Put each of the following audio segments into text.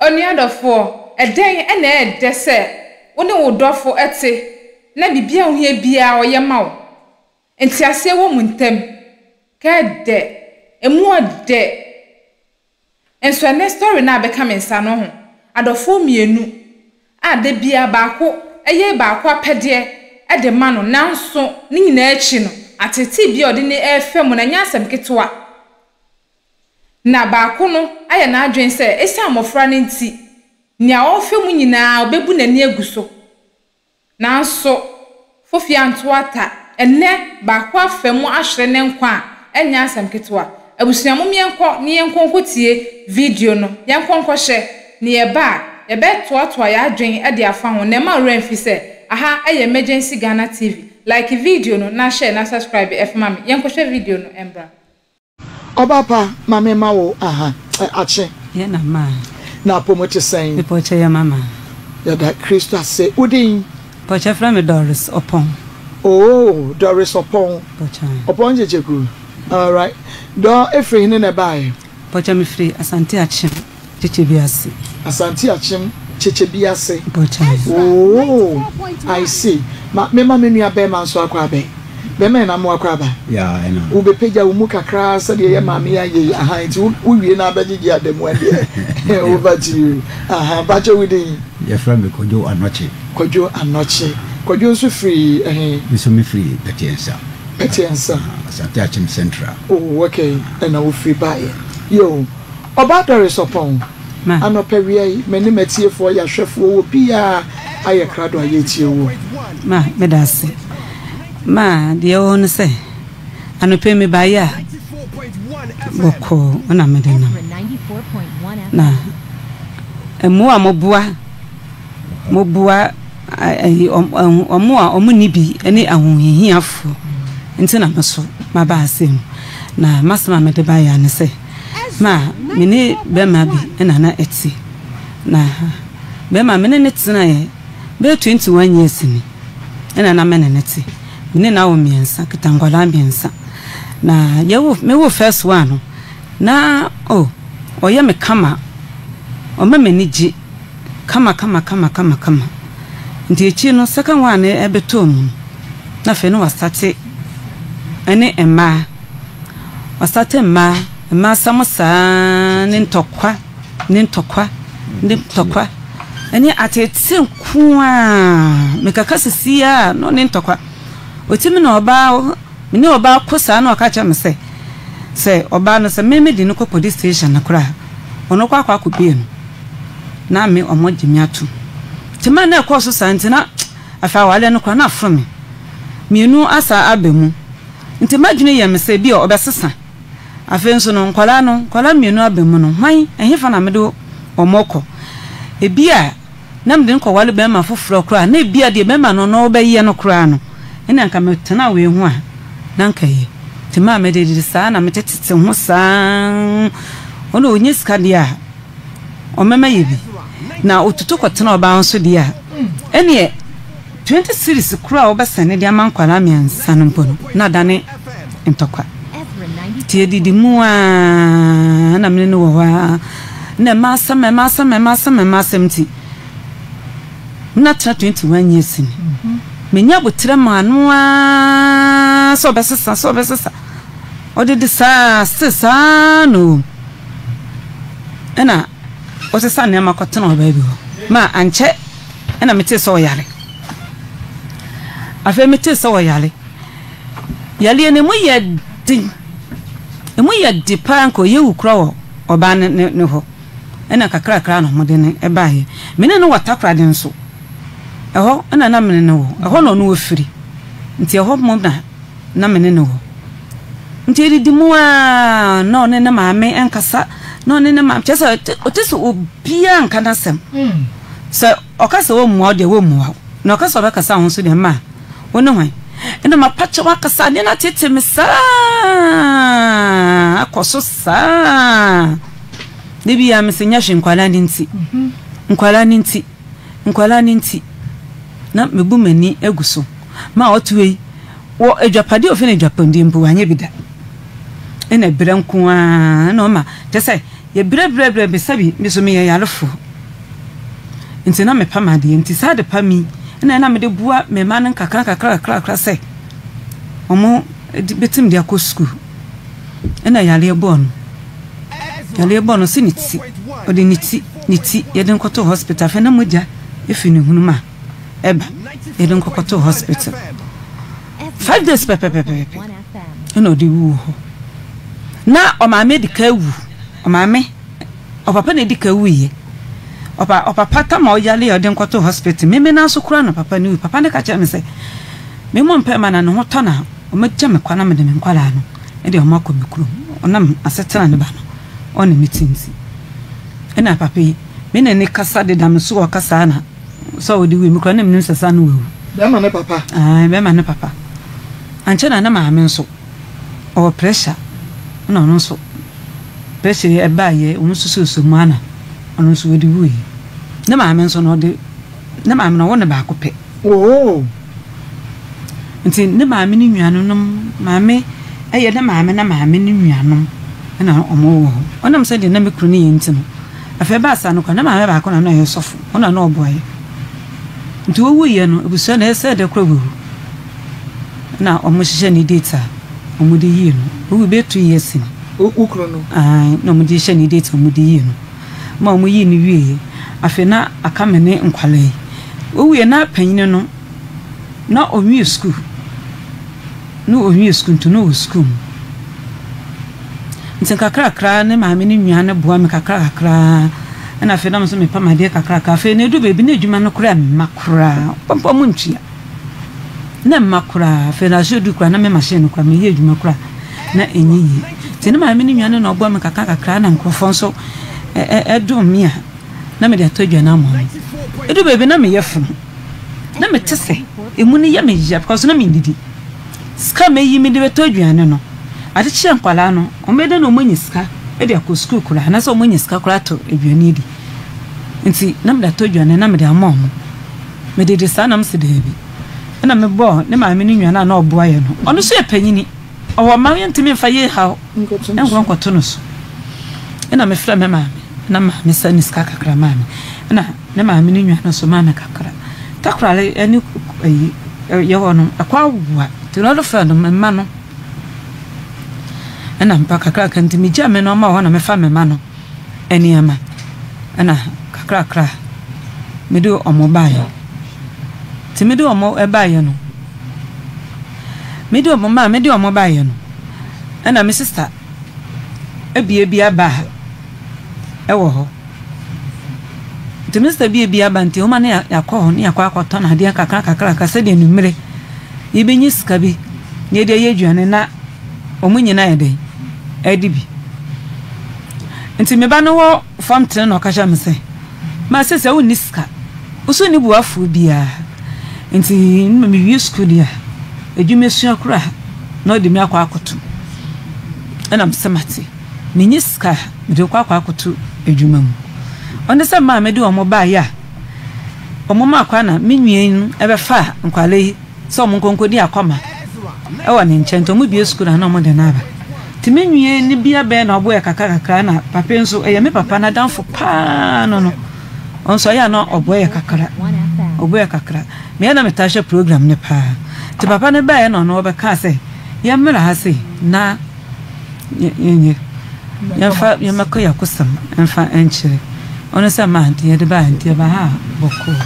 Onua dɔfoɔ, ɛdɛn na ɛyɛ dɛ sɛ wo ne wo dɔfo te na biribi a wohia biara ɔyɛ ma wo? Nteaseɛ wɔ mo ntam. Ka ɛdɛ. Ɛmu ɔdɛ. Nso ɛnnɛ story no a abɛka me nsa no ho, adɔfoɔ mmienu a da biara baako yɛ baako apɛdeɛ de ma no nanso ne nyinaa akyi no ateetee bi a ɔde no refa mu no ɛnyɛ asɛm ketewa. Na baako no ayɛ n'adwene sɛ esiane mmofra no nti, nea ɔrefa mu nyinaa obebu n'ani agu so. Nanso, Fofi anto ata. Ɛnnɛ, baako afa mu ahwere ne nkwa a, ɛnyɛ asɛm ketewa. Abusua, mom yɛnkɔ na yɛnkɔ nkotie video no, yɛnkɔ nkɔhyɛ, na yɛba a, yɛbɛtoatoa yɛn adwene de afa ho. Na mma wo werɛ mfi sɛ, aha yɛ Emergency Ghana TV. Like video no, na share na subscribe fa ma me. Yɛnkɔhwɛ video no mbra. Ɔba pa, ma me ma wo aha ɛ, akye. Yɛ na ma. Na apɔmu te sɛn? Mepɔkyɛ yɛ mama. Yɛda Kristo ase. Wo din? Pɔkyɛ frɛ me Doris Ɔpɔn. Oh, Doris Ɔpɔn. Pɔkyɛ. Ɔpɔn Kyekyeku. Alright. Dɔ, efiri hene na ɛbaeɛ? Pɔkyɛ me firi Asante Akyem. Kyekye bi ase. Asante Akyem kyekye bi ase. Mpakyɛw. Ooh I see ma me ma me nua bɛɛma nso akɔ abɛ bɛɛma yɛ na mo akɔ aba Yeah ɛna. wo bɛ pagya wo mu kakra sɛdeɛ yɛ maame yɛ ayɛ yi aha nti wo wo wie na abɛ gyegye adamu ɛndeɛ over to you aha mpakyɛw wo din. Yɛfrɛ me Kwadwo Anɔkye. Kwadwo Anɔkye Kwadwo nso firi ɛhe. Me nso me firi Pɛtiɛnsa. Pɛtiɛnsa. Asante Akyem Central. Oh okay ɛna wo firi baayɛ yoo. Ɔbaa Doris Ɔpɔn, anɔpa wia yi, me ne m'atiefoɔ, y'ahwɛfoɔ, obiara ayɛ krado a yɛretie wo. Ma, meda ase. Ma, deɛ ɛwɔ hɔ ne sɛ, anɔpa yi mebaeɛ a, bɔkɔɔ na mede nam. Na mmoa a moboa, moboa ayi, wɔn a wɔnni bi ne ahohiahiafoɔ nti na me nso maba ha sei no. Na m'asɛm a mede baeɛ ara ne sɛ, Ma me ne bɛrima bi na na ɛte. Na bɛrima me ne no tenaeɛ bɛyɛ 21 years ni ɛna na me ne no te. Me ne no awo mmiɛnsa, kita nkwadaa mmiɛnsa. Na yɛwo mewo first one no, na oh ɔyɛ me kama, ɔma m'ani gye kama kama kama kama kama. Nti akyiri no second one no ɛbɛtɔɔ mu no, na afei na wasate ɛne mmaa. Ɔsate mmaa, mmaa asɛm saa ne ntɔkwa, ne ntɔkwa, ne ntɔkwa, ɛne ateetee nko ara. Mekaka sisi a na ɔne ntɔkwa. Ɔtumi ne ɔbaa, me ne ɔbaa ko saa na ɔka kyerɛ me sɛ, sɛ ɔbaa no sɛ me mede no kɔ police station no koraa a, ɔno kɔ akɔ akɔbue no na me wɔagye me atom. Nti mmerɛ na ɛkɔɔ so saa nti na afei awareɛ no koraa na aforo me. Mmienu asa aba mu. Nti m'adwene yɛ me sɛ ebia ɔbɛsesa. Afei nso no, nkwadaa no, nkwadaa mmienu aba mu no, hwan, ɛhefa na mede wɔn rekɔ? Ebia na mede no kɔware barima foforɔ koraa a, na ebia deɛ barima no na ɔrebɛyɛ no koraa no, ɛnna anka metena wei ho a, na anka ɛyɛ. Nti maa mede de saa na metetete ho saa. Ɔno ɔnya sika deɛ a, ɔmɛma yɛ bi. Na ɔtutu kɔtena ɔbaa nso deɛ a, ɛnneɛ 20 cedis koro a wobɛsɛne de ama nkwadaa mmiɛnsa no mpo no, na adane ntɔkwa. Nti yɛdidi mu ara na me ne no wɔ hɔ ara. Na ɛma asɛm, ɛma asɛm, ɛma asɛm, ɛma asɛm nti, me na tena 21 years ni. Menya aboterɛ maa no ara sɛ ɔbɛsesa, sɛ ɔbɛsesa. Ɔde de saa, still saa na ɔwɔ mu. Ɛna ɔsesa nneɛma kɔtena ɔbaa bi hɔ. Ma ankyɛ ɛna metee sɛ ɔyare. Afei metee sɛ ɔyare. Yareɛ no emu yɛ den. Emu yɛ den paa nka ɔyɛ wu kora wɔ ɔbaa no ne ne hɔ. Ɛna kakrakra na wɔde no baeɛ. Me ne no wɔ Takoradi nso. Ɛhɔ ɛna na me ne no wɔ. Ɛhɔ na ɔno ɔfiri. Nti ɛhɔ mmom na na me ne no wɔ. Nti ɛdidi mu ara na ɔne ne maame nkasa, na ɔne ne maame kyerɛ sɛ ɔte sɛ obiara nka n'asɛm. Sɛ ɔka sɛ ɔmmua wo deɛ ɔmmua wo, na ɔka sɛ ɔbɛkasa wo ho nso deɛ mma wo ne hwan. Ɛna mapa kyɛw akasa, adeɛ no atete me saa akɔ so saa. Da biara mese nyɛ hwee nkwadaa no nti, nkwadaa no nti, nkwadaa no nti. Na mebu m'ani agu so ma ɔto yi. Wɔ adwapadeɛ a ɔfɛ no adwapadeɛ mpo wanyɛ bi da. Ɛna brɛ nko ara na ɔma kyerɛ sɛ yɛbrɛ brɛ brɛ me sɛbi me so meyɛ yarefoɔ. Nti na mepam adeɛ. Nti saa adepam yi na na mede boa me mma no nkakra nkakra nkakra nkakra sɛ wɔn bɛtumi de akɔ sukuu. Ɛna yareɛ bɔɔ no. Yareɛ bɔɔ no sɛ ne ti, ɔde ne ti, ne ti yɛde no kɔtoo hospital. Afei na mogya firi ne hwene mu a ɛba. Yɛde no kɔkɔtoo hospital. 5 days pɛpɛpɛpɛpɛ ɛna ɔde wuu hɔ. Na ɔmaame di ka awu. Ɔmaame, ɔpapa na edi ka wuiɛ. Ɔpa, ɔpapa tam a ɔyare a ɔde no kɔtoo hospital. Meme nan so koraa na papa no wui. Papa no ka kyerɛɛ me sɛ memmɔ mpae ma na ne ho tɔ no a, ɔmmɛgya me kwan na mede me nkwadaa no de wɔn akɔ me kurom. Ɔnam asetena ne ba no, ɔne me te nti. Ɛna papa yi, me ne ne kasa deda me so ɔkasa na sɛ ɔde wui me koraa na menim sɛ saa na wawu. Bɛrima ne papa? Ae, bɛrima ne papa. Ankyɛ na ne maame nso, ɔwɔ pressure, ɛna ɔno nso pressure yi ɛbaeɛ, wɔn nso susuo mu ara na ɔno nso ɔde wuiɛ. Ne maame nso no ɔde, ne maame no ɔwɔ no baako pɛ. Oo. Nti ne maame ne nuanom, maame ɛyɛ ne maame na maame ne nuanom ɛna wɔn wɔ hɔ. Ɔnam sɛ deɛ na me kunu no yɛ nti no, afei ɛbaa saa no koraa, ne maame baako na na ɔyɛ sɔfo, ɔno na na ɔboa yɛ. Nti ɔwuiɛ no, abusua no ɛyɛ sɛ dɛ koraa wawu. Na wɔhyehyɛ ne date a wɔde yii no. Owu bɛyɛ 2 years ni. Wo kunu no? Ae, na wɔde hyɛ ne date a wɔde yii no. Ma wɔyii no wieeɛ, afei na aka me ne nkwadaa yi. Owuiɛ na panyini no, na ɔnwie sukuu. Na ɔnwie sukuu nti na ɔwɔ sukuu mu. Nti nkakrakra ne maame ne nua no boa me kakrakra. Ɛna afei na me nso mepam adeɛ kakrakra. Afei na ɛdu baabi na adwuma no koraa mma koraa. Ɔmpa ɔmo ntua. Na ɛmma koraa. Afei na ahyɛ du koraa na me machine no koraa meyɛ adwuma koraa na ɛnyɛ yie. Nti ne maame ne nua no na ɔboa me kakrakra na nkurɔfoɔ nso ɛdom me a na mede atɔ aduane ama wɔn. Ɛdu baabi na meyɛ funu. Na mete sɛ emu no yɛ me ya because na mennidi. Sika a meyi mede bɛtɔ aduane no, ade kye a nkwadaa no, wɔbɛyɛ dɛn na wɔanya sika de akɔ sukuu koraa anaasɛ wɔanya sika koraa atɔ aduane adi. Nti na mede atɔ aduane na mede ama wɔn. Mede de saa na mese daabi. Ɛna mebɔɔ ne maame no nua no a na ɔboa yɛn no. Ɔno nso yɛ panyini. Ɔwɔ mma yɛntumi mfa yei haw nkɔ nkɔto no so. Ɛna mefrɛ me maame na maame sɛ ne sika kakra maa me. Ɛna ne maame no nua no nso maa me kakra. Takorale ne ayi yɛ hɔ no ɛkɔ awoa nti na ɔde no me mma no. Ɛna mpa kakrakra nti megyaa me nnoɔma wɔ hɔ na mefa me mma no nneɛma. Ɛna kakrakra mede wɔn baeɛ. Nti mede wɔn baeɛ no, mede wɔn maa mede wɔn baeɛ no, ɛna me sista abue bi aba ha ɛwɔ hɔ. Nti me sista bue bi aba nti wɔma ne yɛakɔ hɔ ne yɛakɔ akɔtɔn adeɛ kakra kakra kakra sɛdeɛ anwummerɛ yɛbɛnya sika bi na yɛde ayɛ aduane na wɔn nyinaa ayɛ dɛn adi bi. Nti me ba no wɔ fam tene na ɔka kyerɛ me sɛ, Ma sesei wonni sika, wo so nni boafoɔ biara, nti mewie sukuu deɛ a, adwuma sua koraa na ɔde me akɔ akɔto. Ɛna mesɛ mate, menni sika a mede kɔ akɔ akɔto adwuma mu. Ɔne sɛ maa mede wɔn baeɛ a, wɔn maa kwan na me nua yi bɛfaa nkwadaa yi sɛ wɔn nkɔ nkɔdi akɔma wɔ ne nkyɛn nti wɔn bue sukuu na na wɔn de no aba. Nti me nua no bi abɛn na ɔboɛ kakra kakra na papa yi nso ɛyɛ me papa n'adamfo paa no no ɔno nso ɔyɛ a na ɔboɛ kakra ɔboɛ kakra meyɛ na metaa hwɛ program no paa nti papa no baeɛ na ɔno ɔbɛkaa sɛ yɛmmra ha sei na yɛnyɛ yɛmfa yɛmmɛkɔ yɛakosɛm mfa nkyerɛ ɔno sɛ maa nti yɛde baa nti ɛba ha bɔkɔɔ.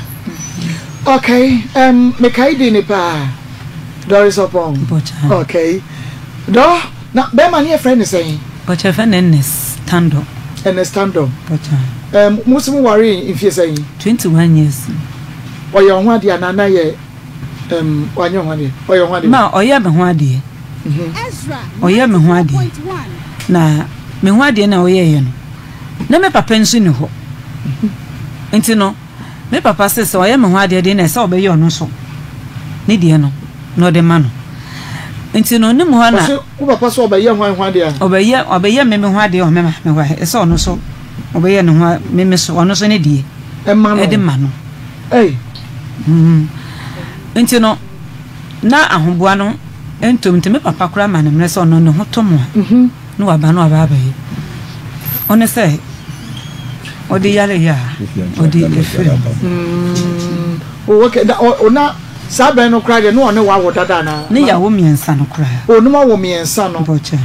Okay, um, mekae din ne paa. Doris Opong. Bɔkya. Okay. Dɔ, na bɛrima no yɛfrɛ ne sɛn? Bɔkya yɛfrɛ no Ernest Tando. Ernest Tando. Bɔkya. Um, mo se mo waree mfie sɛn? 21 years. Ɔyɛ ɔho adeɛ anaa na yɛ um, wanyɛ ɔho adeɛ? Ɔyɛ ɔho adeɛ? Ma ɔyɛ me ho adeɛ. Ɔyɛ me ho adeɛ. Na me ho adeɛ na ɔyɛeɛ no, na me papa nso ni hɔ. Nti no, Me papa se sɛ ɔyɛ me ho adeɛ deɛ na ɛsɛ ɔbɛyɛ ɔno nso ne deɛ no na ɔde ma no. Nti no ne mu hɔ na. Ɔse wo papa sɛ ɔbɛyɛ hwan ho adeɛ a? Ɔbɛyɛ ɔbɛyɛ me me ho adeɛ wɔ me maame hɔ a ɛsɛ ɔno nso ɔbɛyɛ ne ho me me so ɔno nso ne deɛ. Ɛma no. Ɛde ma no. Ei. Mm. Nti no na ahoboa no ntom nti me papa koraa ma no mmerɛ sɛ ɔno ne ho tɔ mu a. Mm -hmm. Na waba na waba abɛyɛ. Ɔne sɛ. ɔde yareeɛ a ɔde afiri mu. Oh okay, na o na saa bɛn no koraa deɛ na ɔne wo awo dada anaa? Ne yɛawo mmiɛnsa no koraa. Oh, ne mo awo mmiɛnsa no. Mpɔkyɛ.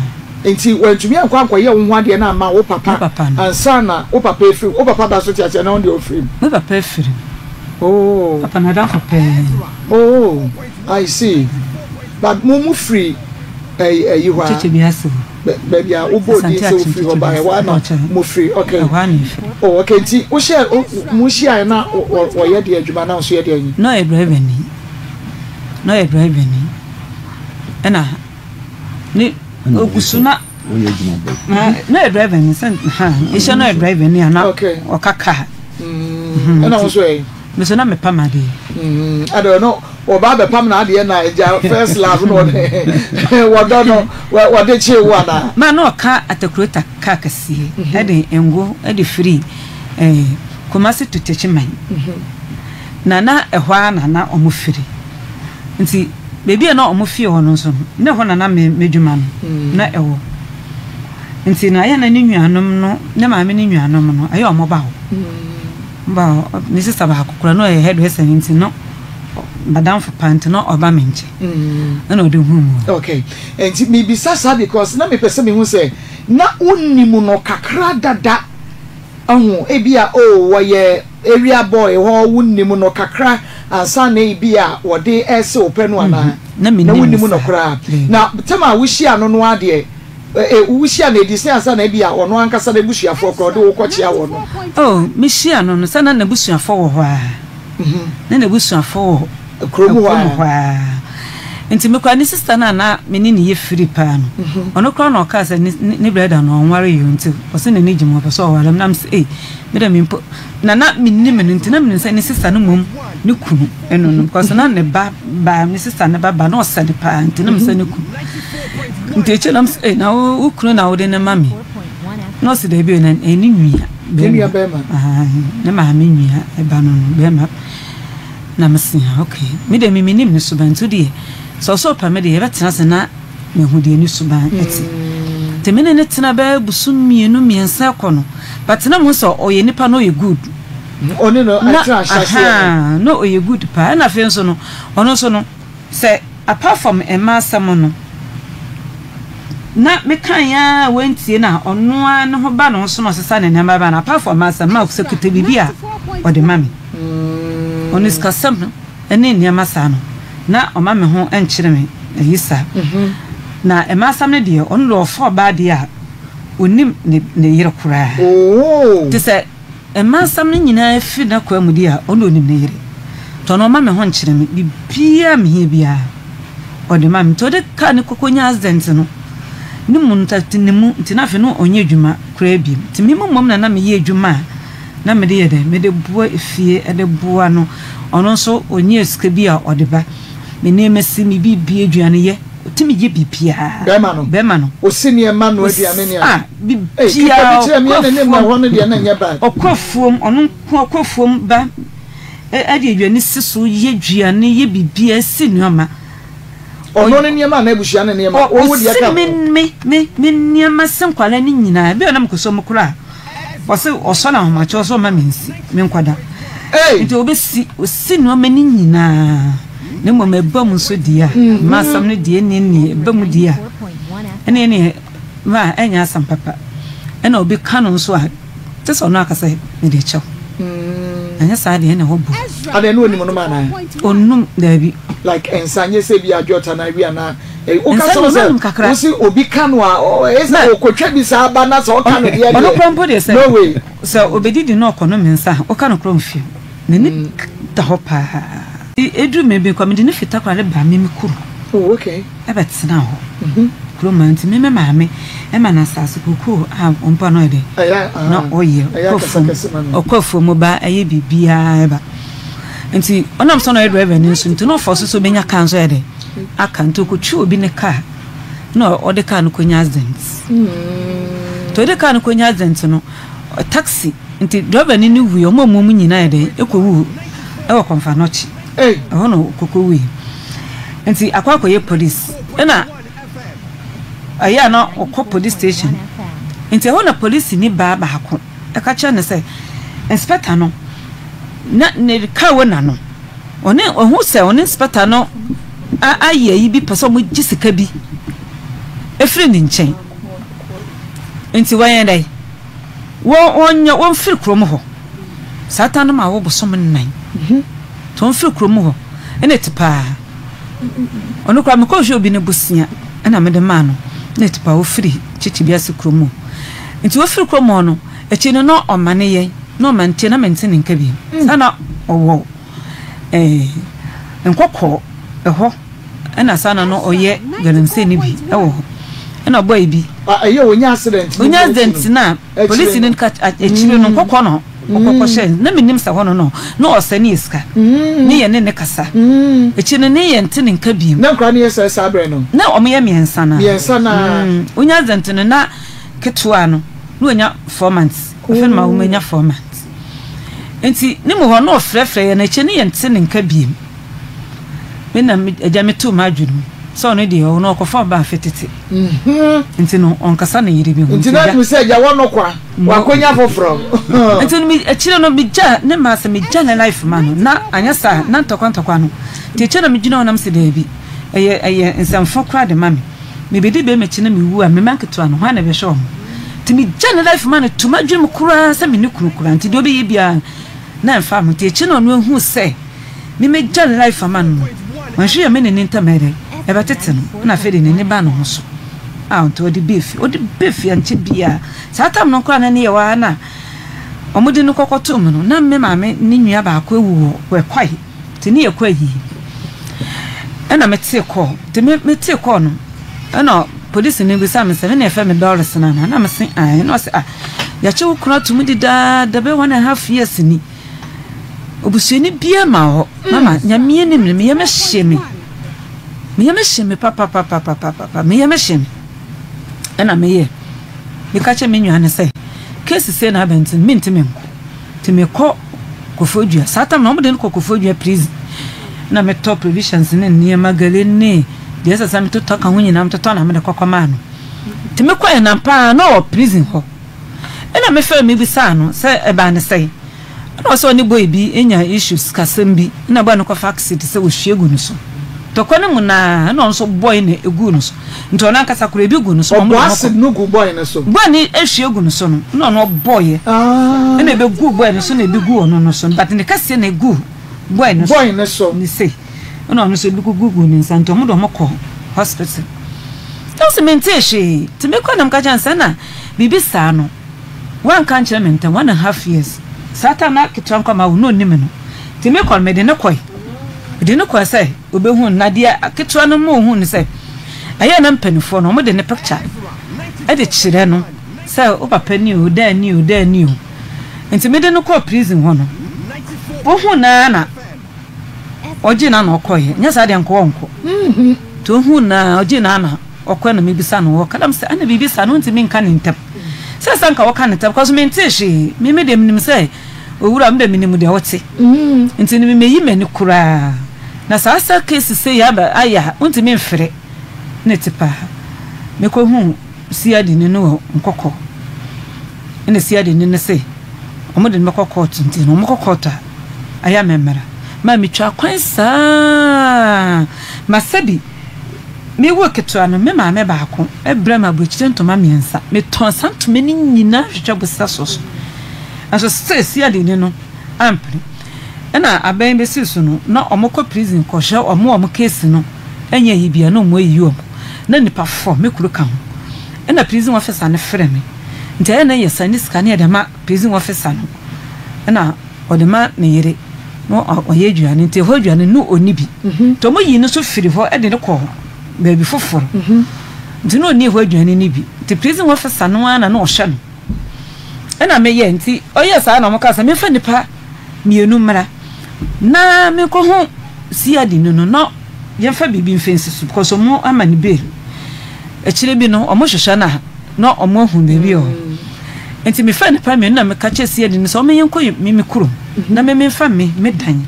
Nti wantumi ankɔ ankɔyɛ wo ho adeɛ no amma wo papa Me papa no. ansa na wo papa afiri mu. Wo papa da so te ase anaa ɔno deɛ ɔfiri mu? Me papa afiri mu. Oh. Papa n'adamfo pɛɛ. Oh, I see. But mo mo firi ɛyi ɛyi hɔ a. Kyekye bi ase hɔ. Baabi a wobɔɔ din sɛ wofiri hɔ baeɛ, ɛhɔ ara na mofiri? Okay. Ɛhɔ ara na yɛfiri. Oh, okay. Nti wohyɛɛ, mo hyiaeɛ na wɔyɛ deɛ adwuma na wo nso yɛ deɛ nyi? Na ɔyɛ driver ni. Na ɔyɛ driver ni. Ɛna ne ogu so na. Woyɛ adwuma bɛn? Na ɔyɛ driver ni sɛ ha mehyɛ na ɔyɛ driver ni a na ɔka kaa. Ɛna wo nso ɛ? Me nso na mepam adeɛ. Ɛna ɔno ɔba abɛpam n'adeɛ na agya first love no ɔde wɔdɔ no wɔde kyee wo anaa? Ma na ɔka atakurota kaa kɛseɛ ɛde ngo ɛde firi ɛɛ Kumasi to Techiman na na ɛhɔ ara na na wɔn firi nti baabi a na wɔn fie hɔ no nso no na ɛhɔ na na me m'adwuma no na ɛwɔ nti na ayɛ na ne nuanom no ne maame ne nuanom no ɛyɛ wɔn ba hɔ. Ba me sista baako koraa na ɔyɛ hairdresser nti no madamfo paa nti na ɔba me nkyɛn ɛna ɔde hu mu. Okay, nti mebisa saa because na mepɛ sɛ mehu sɛ na wonim no kakra dada ahu ebi a oh wɔyɛ area boy hɔ wonim no kakra ansa na ebi a wɔde ɛse wo pɛ no anaa na wonim no koraa na tam a wohyia no no adeɛ E, wuhyia no adi sɛn ansa na ebia ɔno ankasa n'abusuafoɔ koraa ɔde wo rekɔkyea wɔn no? Oh, mehyiaa no no, sɛ na n'abusuafoɔ wɔ hɔ ara. Na n'abusuafoɔ wɔ Kurom hɔ ara. kurom hɔ ara. Nti me koraa ne sista no a na me ne no yɛ firi paa no, ɔno koraa na ɔkaa sɛ ne, ne, ne brɛda no ɔnwaree o, nti ɔse n'ani gye me ho, ɔpɛ sɛ ɔware me. Na mese, ei, me deɛ mempo, na na mennim no, nti na menim sɛ ne sista no mmom ne kunu ɛno no, because na ne ba baa, ne sista no ba ba, na ɔsɛ no paa, nti na mesɛ ne kunu. Nti akyire na mesɛ, ei, na wo kunu na wode no ma me? Na ɔse daabi o, na ɛyɛ ne nua bɛrima, ne maame nua ba no no, bɛrima. Na mese, ah, okay, me deɛ me menim ne suban, nti wodeɛ sɛ ɔsɛ ɔpɛ me deɛ yɛbɛtena ase na mahu deɛ ne suban te. Nti me ne no tena bɛyɛ bosom mmienu mmiɛnsa kɔ no, but na mehu sɛ ɔyɛ nipa na ɔyɛ good. Ɔne no Na ɛtena ahyɛaseɛ no. ahaa, na ɔyɛ good paa. Ɛna afei nso no, ɔno nso no, sɛ apart from mmaa asɛm no, na mekae ara a wantie no a, ɔno ara ne ho ba ne ho so na ɔsesa ne nneɛma ba no, apart from mmaa asɛm, ma sɛ kuta biribi a, ɔde ma me. Ɔno sikasɛm ne nneɛma saa no, na ɔma me ho nkyere me ayi saa. Na mmaa asɛm no deɛ, ɔno deɛ ɔfa ɔbaa deɛ a, ɔnnim ne yere koraa. Te sɛ mmaa asɛm no nyinaa firi n'akoa mu deɛ a, ɔno deɛ ɔnim ne yere. Nti ɔno ɔma me ho nkyere me, biribiara a mehia biara, ɔde ma me. Nti ɔde kaa no kɔkɔnya accident no, ne mu no, ne mu, nti na afei na ɔnyɛ adwuma koraa bio. Nti me mmom na na meyɛ adwuma a, na mede yɛ dɛn? Mede boa efie, de boa no. Ɔno nso ɔnya sika bi a ɔde ba. Me nneɛma si, me biribi, aduane yɛ. Ɔtumi yɛ biribiara. Bɛrima no? Bɛrima no. Ɔsi nneɛma, noa aduane ne ade? Ah, Ei, kepa biribiara. bi kyerɛ me Ɔkɔ ɛna ne mma afuom. hɔ no deɛ na ɛnyɛ bad. Ɔkɔ afuom, ɔno nko ɔkɔ afuom ba, ɛde aduane si so, yɛ aduane, yɛ biribiara, si nneɛma. Ɔno ne nneɛma anaa abusua no nneɛma? Wo wo deɛ ka Ɔsi ho. me me me me nneɛma se nkwadaa no nyinaa. Ebi wɔ hɔ na mekɔsɔ mu koraa a, ɔse ɔsɔ no ahomakye ɔse ɔmma mensi menkɔda. Ei! Nti ɔbɛsi ɔsi nneɛma no nyinaa. Na mmom ɛba mu nso deɛ a, mma asɛm no deɛ ɛnni nnie, ɛba mu deɛ a, ɛnneɛ ɛnneɛ ma ɛnyɛ asɛm papa. Ɛna obi ka no nso a, kyɛ sɛ ɔno aka sɛ mede kyɛ wo. Anyɛ saa deɛ ɛna ɛhɔ bu. Adɛn na onim nom anaa? Ɔnum daabi. Like nsa nyɛ sɛ bi adwot anaa wi anaa ɛyi. Woka Nsa kyerɛ no sɛ ɔnom kakra. wosi obi ka no a ɛyɛ sɛ ɔkɔtwa bi saa ba na sɛ ɔka no deɛ Ɔno deɛ koraa mpo deɛ sɛ no way. sɛ ɔbɛdidi na ɔkɔnom nsa a woka no koraa ɔmfie. N'ani da hɔ paa. Ɛduru mmerɛ bi koraa mede no firi Takoradi baa me me kurom. Oh okay. Ɛbɛtenaa hɔ. Kurom ha nti me me maame ma no asase kokoo a ɔmpa no ɔyɛ dɛn na ɔyɛ ɔkɔ afuom ɔkɔ afuom ba ɛyɛ biribiara ba nti ɔnam sɛ na ɔyɛ driver no nso nti na ɔfɔ so sɛ ɔbɛnya kaa nso yɛ dɛn aka nti ɔkɔtwi obi ne kaa na ɔde kaa no kɔnya accident nti ɔde kaa no kɔnya accident no taxi nti driver no ne wui ɔmo a ɔmo mu nyinaa yɛ dɛn ɛkɔwu ɛwɔ kɔmfa nɔkye Ɛhɔ na ɔkɔkɔwui. Nti akɔ akɔyɛ police. Ɛna ɛyɛ a na ɔkɔ police station. Nti ɛhɔ na polisini baa baako ɛka kyerɛ no sɛ, Inspector no na ne car wɔ n'ano. Ɔne ɔhu sɛ ɔne inspector no ayɛ ayi bi pɛ sɛ wɔgye sika bi efiri ne nkyɛn. Nti wɔnyɛ dɛ wɔ wɔnyɛ wɔmfiri kurom hɔ. Saa ta no ma wɔ bosom nnan. Nti wɔmfiri kurom hɔ ɛna ti paa. Ɔno koraa mekɔhwɛ obi ne bosea ɛna mede maa no na ti paa wɔfiri Kyekyebiase kurom hɔ. Nti wɔfiri kurom hɔ no akyi no na ɔmane yɛn. Na ɔmante na mente ne nka bio. Saa na ɔwɔ eh, nkɔkɔɔ ɛhɔ ɛna saa na no ɔyɛ galamsey no bi ɛwɔ hɔ ɛna ɔbɔe bi. Ah, ɛyɛ onya accident no Onya accident na polisi no ka akyire no nkɔkɔɔ no ɔkɔkɔ hyɛ na menim sɛ hɔ no no na ɔsɛ ne yɛ sika ne yɛ ne ne kasa akyire no ne yɛ nte ne nka bio. Na nkora no yɛ sɛ saa berɛ no. Na wɔn yɛ mmiɛnsa na. Mmiɛnsa na. Onya accident no na ketewa no na onya 4 months. Afei na mawo manya 4 months. Nti ne mu hɔ na ɔfrɛfrɛ yɛn akyire ne yɛnte ne nka biem. Me na agya me too m'adwene mu sɛ ɔno deɛ ɔno ɔkɔfa ɔbaa afe tete. Nti no ɔnkasa ne yere bi ho. Nti na nim sɛ agya wɔ no kwa wakonya foforɔ. Nti no akyire no megya ne maa sɛ megya ne life ma no na anyɛ saa na ntɔkwa ntɔkwa no. Nti akyire na medwene ho na mese daabi ɛyɛ ɛyɛ nsɛmfo koraa de ma me. Mebedi bɛrima akyi na mewu a, me mma nketewa no, hwan na ɛbɛhwɛ wɔn? Nti migyaa ne life ma no to m'adwene mu koraa sɛ me ne kunu koraa nti deɛ ɔbɛyɛ biara na ɛmfa ho. Nti akyire na ɔno ahuu sɛ me megya ne life ama no no, wanhwɛ yie a me ne ne ntam ayɛ dɛn? Ɛbɛtete no. Ɛna afei deɛ n'ani baa ne ho so a nti ɔde baa fie. Ɔde baa fie ankyɛ biara, saa tam no koraa na ne yɛ hɔ ara na wɔde no kɔkɔtoo me no, na me maame ne nua baako awu wɔ Ɛkwae. Nti ne yɛkɔ ayie. Ɛna metee kɔɔ. Nti me metee kɔɔ no, ɛna polisini bisa me sɛ, me na yɛfrɛ me Doris no anaa? Na mese ae. Ɛna ɔse ah, yɛakye wo kunu ato mu dedaada bɛyɛ 1.5 years ni. Obusuani biara ma hɔ. Mama, Nyame anim no, me yam hye me. Me yam hye me papapapapapa. Me yam hye me. Ɛna meyɛ. Meka kyerɛ me nua no sɛ, case sei na aba nti no, mentumi nkɔ. Nti mekɔ Koforidua. Saa tam no wɔde no kɔ Koforidua prison. Na metɔ provisions ne nneɛma, gari ne deɛ ɛsɛ sɛ metotɔ ka ho nyinaa metotɔ na mede kɔkɔ maa no. Nti mekɔɛ na ampa ara na ɔwɔ prison hɔ. Ɛna mefrɛ no mebisaa no sɛ ɛbaa ne sɛn. Ɛna ɔsɛ ɔne boy bi anya issues kasɛm bi ɛna boy no kɔfa acid sɛ ɔhwie gu no so. Tɔkwa no mu no ara ɛna ɔno nso boy no eguu no so. Nti ɔno ankasa koraa ebi gu no so ma Ɔbɔ acid no gu boy no so. Boy no ehwie gu no so no na ɔno ɔbɔeɛ ɛna ebe gu boy no so na ebi gu ɔno no so but ne kɛseɛ na egu boy no so. Boy no so. Ne sei ɛna ɔno nso ebi gugu gu ne nsa nti ɔmo de ɔmo kɔ hospital. Na ɔsi mentee hwee nti mekɔ na meka kyerɛ no sɛ na biribi saa no wanka ankyerɛ me ntɛm 1.5 years saa time na ketewa nkɔ ma wo na ɔnim no nti mekɔ no mede no kɔe mede no kɔe sɛ Obehu no. Na deɛ ketewa no ma ohuu ne sɛ, ɛyɛ a na mpanimfoɔ no, wɔde ne picture de kyerɛ no sɛ wo papa ni o, dɛn ni o, dɛn ni o. Nti mede no kɔɔ prison hɔ no, ohuu no ara na ɔgyee no ara na ɔkɔeɛ. Nyɛ saa deɛ nka ɔnkɔ. Nti ohuu no ara, ɔgyee no ara na ɔkɔɛ na mebisa no, ɔka dam sɛ ɛna biribi saa no wontumi nka ne ntɛm. Sɛ sɛ nka wɔka ne ntɛm, because mentee hwee. Me me deɛ menim sɛ Owura, me deɛ menim deɛ wote. Nti no meyi m'ani koraa. Na saa sa case sei aba ayɛ a, wontumi mfrɛ ne te paa. Mekɔhuu CID ni no wɔ Nkɔkɔ. Ɛna CID ni no se wɔde no bɛkɔ court nti no wɔkɔ court a, ayɛ a memmra. Ma metwaa kwan saa ma sɛbi mewɔ ketewa no, me maame baako brɛɛ me aburokyire ntoma mmiɛnsa. Metɔn saa ntoma no nyinaa hwehwɛ bosea so so. Nanso still CID ni no ampene. Ɛna abɛn bɛsii so no, na wɔkɔ prison kɔhwɛ wɔn a wɔn case no nyɛ ayi biara na wɔayi wɔn. Na nnipa four, me kunu ka ho. Ɛna prison officer no frɛ me. Nti ɛyɛ na yɛsan ne sika no yɛde ma prison officer no. Ɛna ɔde ma ne yere na ɔyɛ aduane. Nti ɛhɔ aduane no na ɔnni bi. Nti wɔyii no nso firi hɔ de no kɔɔ baabi foforɔ. Nti na ɔnni ɛhɔ aduane no bi. Nti prison officer no ara na na ɔhwɛ no. Ɛna meyɛɛ nti ɔyɛɛ saa na wɔkaa sɛ memfa nnipa mmienu mmra na menkɔhu CID no no na yɛmfa biribi mfa nsi so because wɔn ama no bail. Akyire bi no wɔhwehwɛ no a na wɔn ahu baabi ɔwɔ. Nti mefaa nnipa mmienu na meka kyerɛ CID no sɛ wɔn yɛnkɔ me me kurom na me memfa me me dan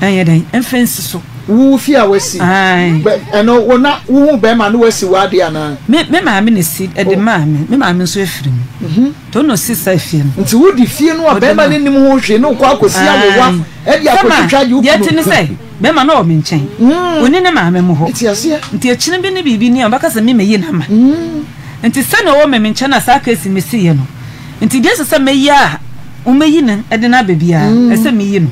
ɛnyɛ dɛn mfa nsi so. Wo fie a wasi. Ae. Bɛ ɛno wo na wohu bɛrima no wasi w'adeɛ anaa? Me me maame na esi ɛde Oh. maa me. Me maame nso afiri mu. Nti ɔno na osi saa fie no. Nti wode fie no a Ɔde bɛrima ma. no nnim ho hwee ne wokɔ akɔsi awowa Ae. ɛde Sɛ ma akɔtwitwa agye wo deɛ kunu. ɛte ne sɛ bɛrima no wɔ me nkyɛn. Ɔnni ne maame mo hɔ. Mete aseɛ. Nti akyire bi ne biribi ni a ɔbɛka sɛ me mɛyi no ama. Nti sɛdeɛ ɔwɔ me me nkyɛn a saa case mesiiɛ no nti deɛ ɛsɛ sɛ mɛyɛ a wɔmɛyi no de no aba biara ɛsɛ sɛ meyi no.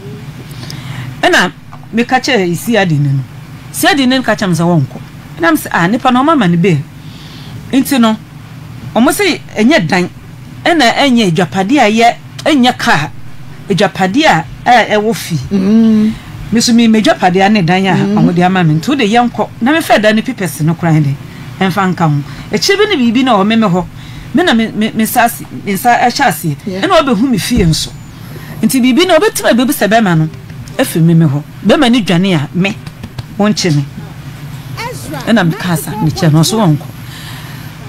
Ɛna meka kyerɛɛ siadini no. Siadini no ka kyerɛɛ me sɛ wɔnkɔ. Ɛna me sɛ ah nipa no wɔama no bail. Nti no wɔn se ɛnyɛ dan ɛna ɛnyɛ adwapadeɛ a ɛyɛ ɛnyɛ kaa adwapadeɛ a ɛwɔ fie. Me nso me m'adwapadeɛ ne dan a wɔde ama me nti wode yɛnkɔ na mefɛ dan no pipɛs no koraa de ɛmfa nka ho. Akyire bi ne biribi na ɔme me hɔ me na me me me nsa me nsa ɛhyɛ aseɛ ɛna ɔbɛhu me fie nso. Nti biribi no ɔbɛtumi abɛbisa bɛrima no afiri me me hɔ. Bɛrima no dwane a, me, wonkye me. Ɛna mekaa sa mekyerɛ no, ɔso ɔnkɔ.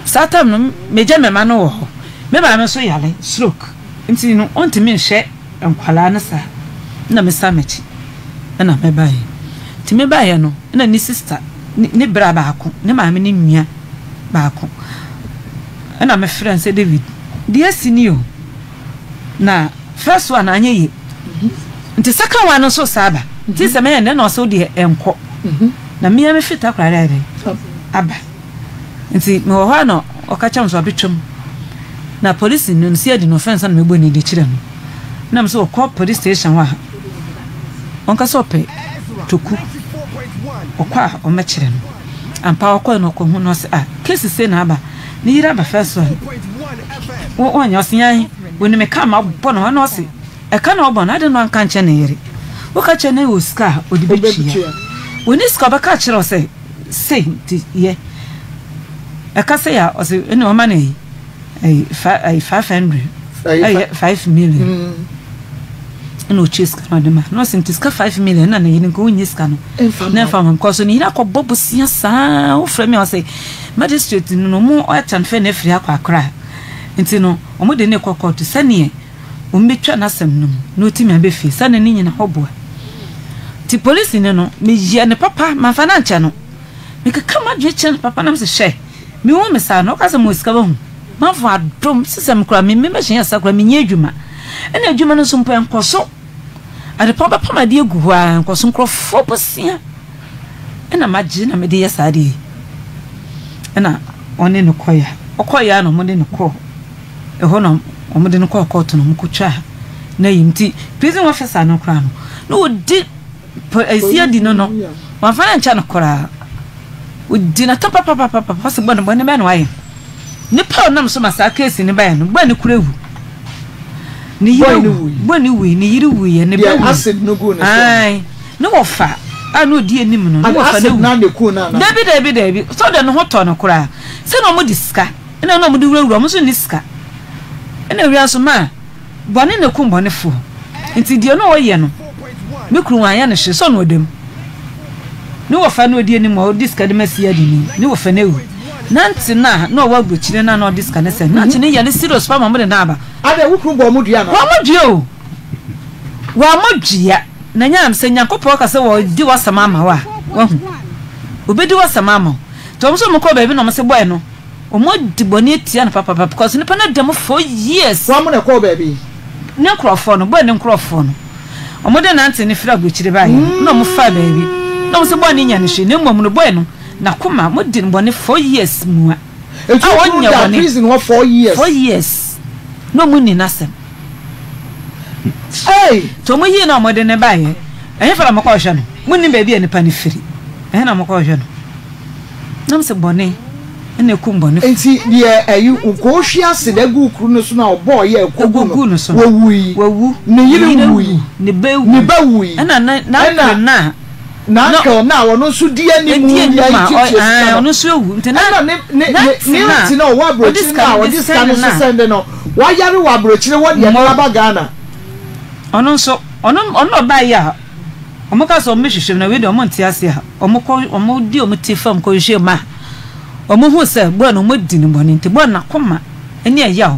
Saa tam no, megya me ma no wɔ hɔ. Me maame nso yare, stroke. Nti no, ɔntumi nhwɛ nkwadaa no saa. Ɛna mesan m'akyi, ɛna mebaeɛ. Nti mebaeɛ no, ɛna ne sista, ne bra baako, ne maame ne nua baako. Ɛna mefrɛ no sɛ, David, deɛ asi ni o. Na first one anyɛ yie nti second one no nso saa ba nti sɛ mɛyɛ ndɛ na ɔsɛ wodeɛ ɛnkɔ na mmea me firi takoradi ayɛ dɛ aba nti mewɔ hɔ a na ɔka kyerɛ me sɛ ɔbɛtwam na polisi no nsi adi no ɔfɛn sɛ na mebɔ ne de kyerɛ no na me sɛ ɔkɔ police station hɔ a ɔnka sɛ ɔpɛ toku ɔkɔ a ɔmɛkyerɛ no ampa ɔkɔɛ no ɔkɔhu no ɔsɛ ah kesi sei na aba Ne yere aba first one wo ɔnyɛ ɔse yan onim ka ma bɔ no ɛna ɔse ɛka na ɔbɔ no ade no anka nkyɛ ne yere woka kyɛ ne wɔ sika a ɔde bɛtua wɔni sika ɔbɛka kyerɛ ɔsɛ sei nti yɛ ɛka sɛ yɛ ɔse ɛne ɔma no yi 500 ɛyɛ 5 million ɛna ɔtua sika no ɔde ma na ɔse nti sika 5 million na ne yere nka ɔnyɛ sika no na ɛmfa ma because ne yere akɔbɔ bosia saa wofrɛ me a ɔse Magistrate no no ɔmo transfer no afiri akɔ Accra nti no ɔmo de no rekɔ court sɛneɛ ɔmo bɛtwa n'asɛm no mu na ɔtumi abɛ fie sɛne ne nyina hɔ boa nti police ni no me yɛ no papa manfa no ankyɛ no me keka m'adwene kyerɛ no papa na me sɛ hwɛ me hu me saa no ɔka sɛ mo sika wahu manfo adom sisɛ me kora me me mɛhyɛ yɛ sa kora me nyɛ adwuma ɛna adwuma no nso mpo ɛnkɔ so adepa bɛpam adeɛ gu hɔ a nkɔ so nkurɔfoɔ bosea Ɛna magye na mede yɛ saa adeɛ yi. Ɛna ɔne no kɔeɛ a, ɔkɔeɛ a na wɔde no kɔɔ ɛhɔ na wɔde no kɔɔ kɔɔto na wɔkɔtwaa n'ayi. Nti prison officer no koraa no, na ɔdi ɛsi adi no no, wamfa no ankyɛ no koraa. Ɔdi n'atɛm papapapapa, ɔse bɔne bɔne bɛn na wayɛ. Nipa a ɔnam so ma saa case no baeɛ no, bɔne koro awu. Ne yere wu, bɔne wui, ne yere wuiɛ, ne ba wui. Ae, ne wɔfa a na ɔdi anim no, ne wɔfa no wu. Dabi, dabi, dabi, sɛ ɔde ne ho tɔ no koraa, sɛ na wɔde sika, ɛna na wɔde wurawura, wɔn nso nni sika. Ɛna wia nso maa. Bɔne na ɛkum bɔnefoɔ. Nti deɛ na ɔyɛ no, me kunu wanyɛ no hwee, sɛ ɔno ɔda mu. Ne wɔfa na ɔdi anim a ɔde sika de ma siadini, ne wɔfa no awu. Nante no a na ɔwɔ aburokyire no a na ɔde sika no sɛ, nante no yɛ no serious paa ma wɔde no aba. Adɛn, wo kunu bɔɔ mo dua anaa? Wammɔ dua o, wammɔ dua. Na nyɛ sɛ Nyankopɔn ka sɛ ɔredi w'asɛm ama wo a, wahu. Ɔbɛdi w'asɛm ama wo. Nti wɔn nso wɔkɔɔ baabi na wɔn se boy no, Ɔmo adi bɔne atia no papapa because nipa no ada mu for years. Wɔn na ɛkɔɔ baabi. Ne nkorɔfoɔ no, boy ne nkorɔfoɔ no, ɔmo de nante no firi aburokyire baeɛ no, na ɔmo faa baabi, na ɔmo sɛ boy no nya no hwee, na mmom no boy no, n'akoma, ɔmo di no bɔne for years mua, a Nti wo kunu ɔnyɛ daa bɔne, prison hɔ for years. for years, na ɔmo nni n'asɛm. Ei! Nti ɔmo yii no a ɔmo de no baeɛ, ɛhefa na ɔmo kɔɔhwɛ no? Mo nnim baabi a nipa no firi, ɛhe na ɔmo kɔɔhwɛ no? Nam sɛ bɔne na ekum bɔnefo. Enti deɛ ɛyi nkoohwi ase na egu kuru no so no a ɔbɔɔ yɛ ekogu no so no, wɔwui, wawu, ne ne yere yere wui, wu, ne ba ne wu, ba wui, ɛna ne ɛna n'ankle no a n'uncle no a ɔno nso di anim edi yɛ anim a tuatua ɔ sika ɛɛ no, ɔno nso awu. Nti na ɛna ne ne ne n'aunty ne no a aunty no a ɔwɔ ɔde aburokyire sika no a no de ɔde sika sɛn no no nso a sɛnde no, wayare wɔ aburokyire hɔ deɛ no mmɔ aba Ghana. ɔno nso ɔno ɔno na ɔbaeɛ yi a wɔka sɛ wɔbɛhwehwɛ mu na wei deɛ wɔnte ase a wɔkɔ wɔde wɔn ti fam kɔhwehwɛ mu a, wɔhu sɛ boy no wɔadi no bɔne nti boy no n'akoma ne ɛyaw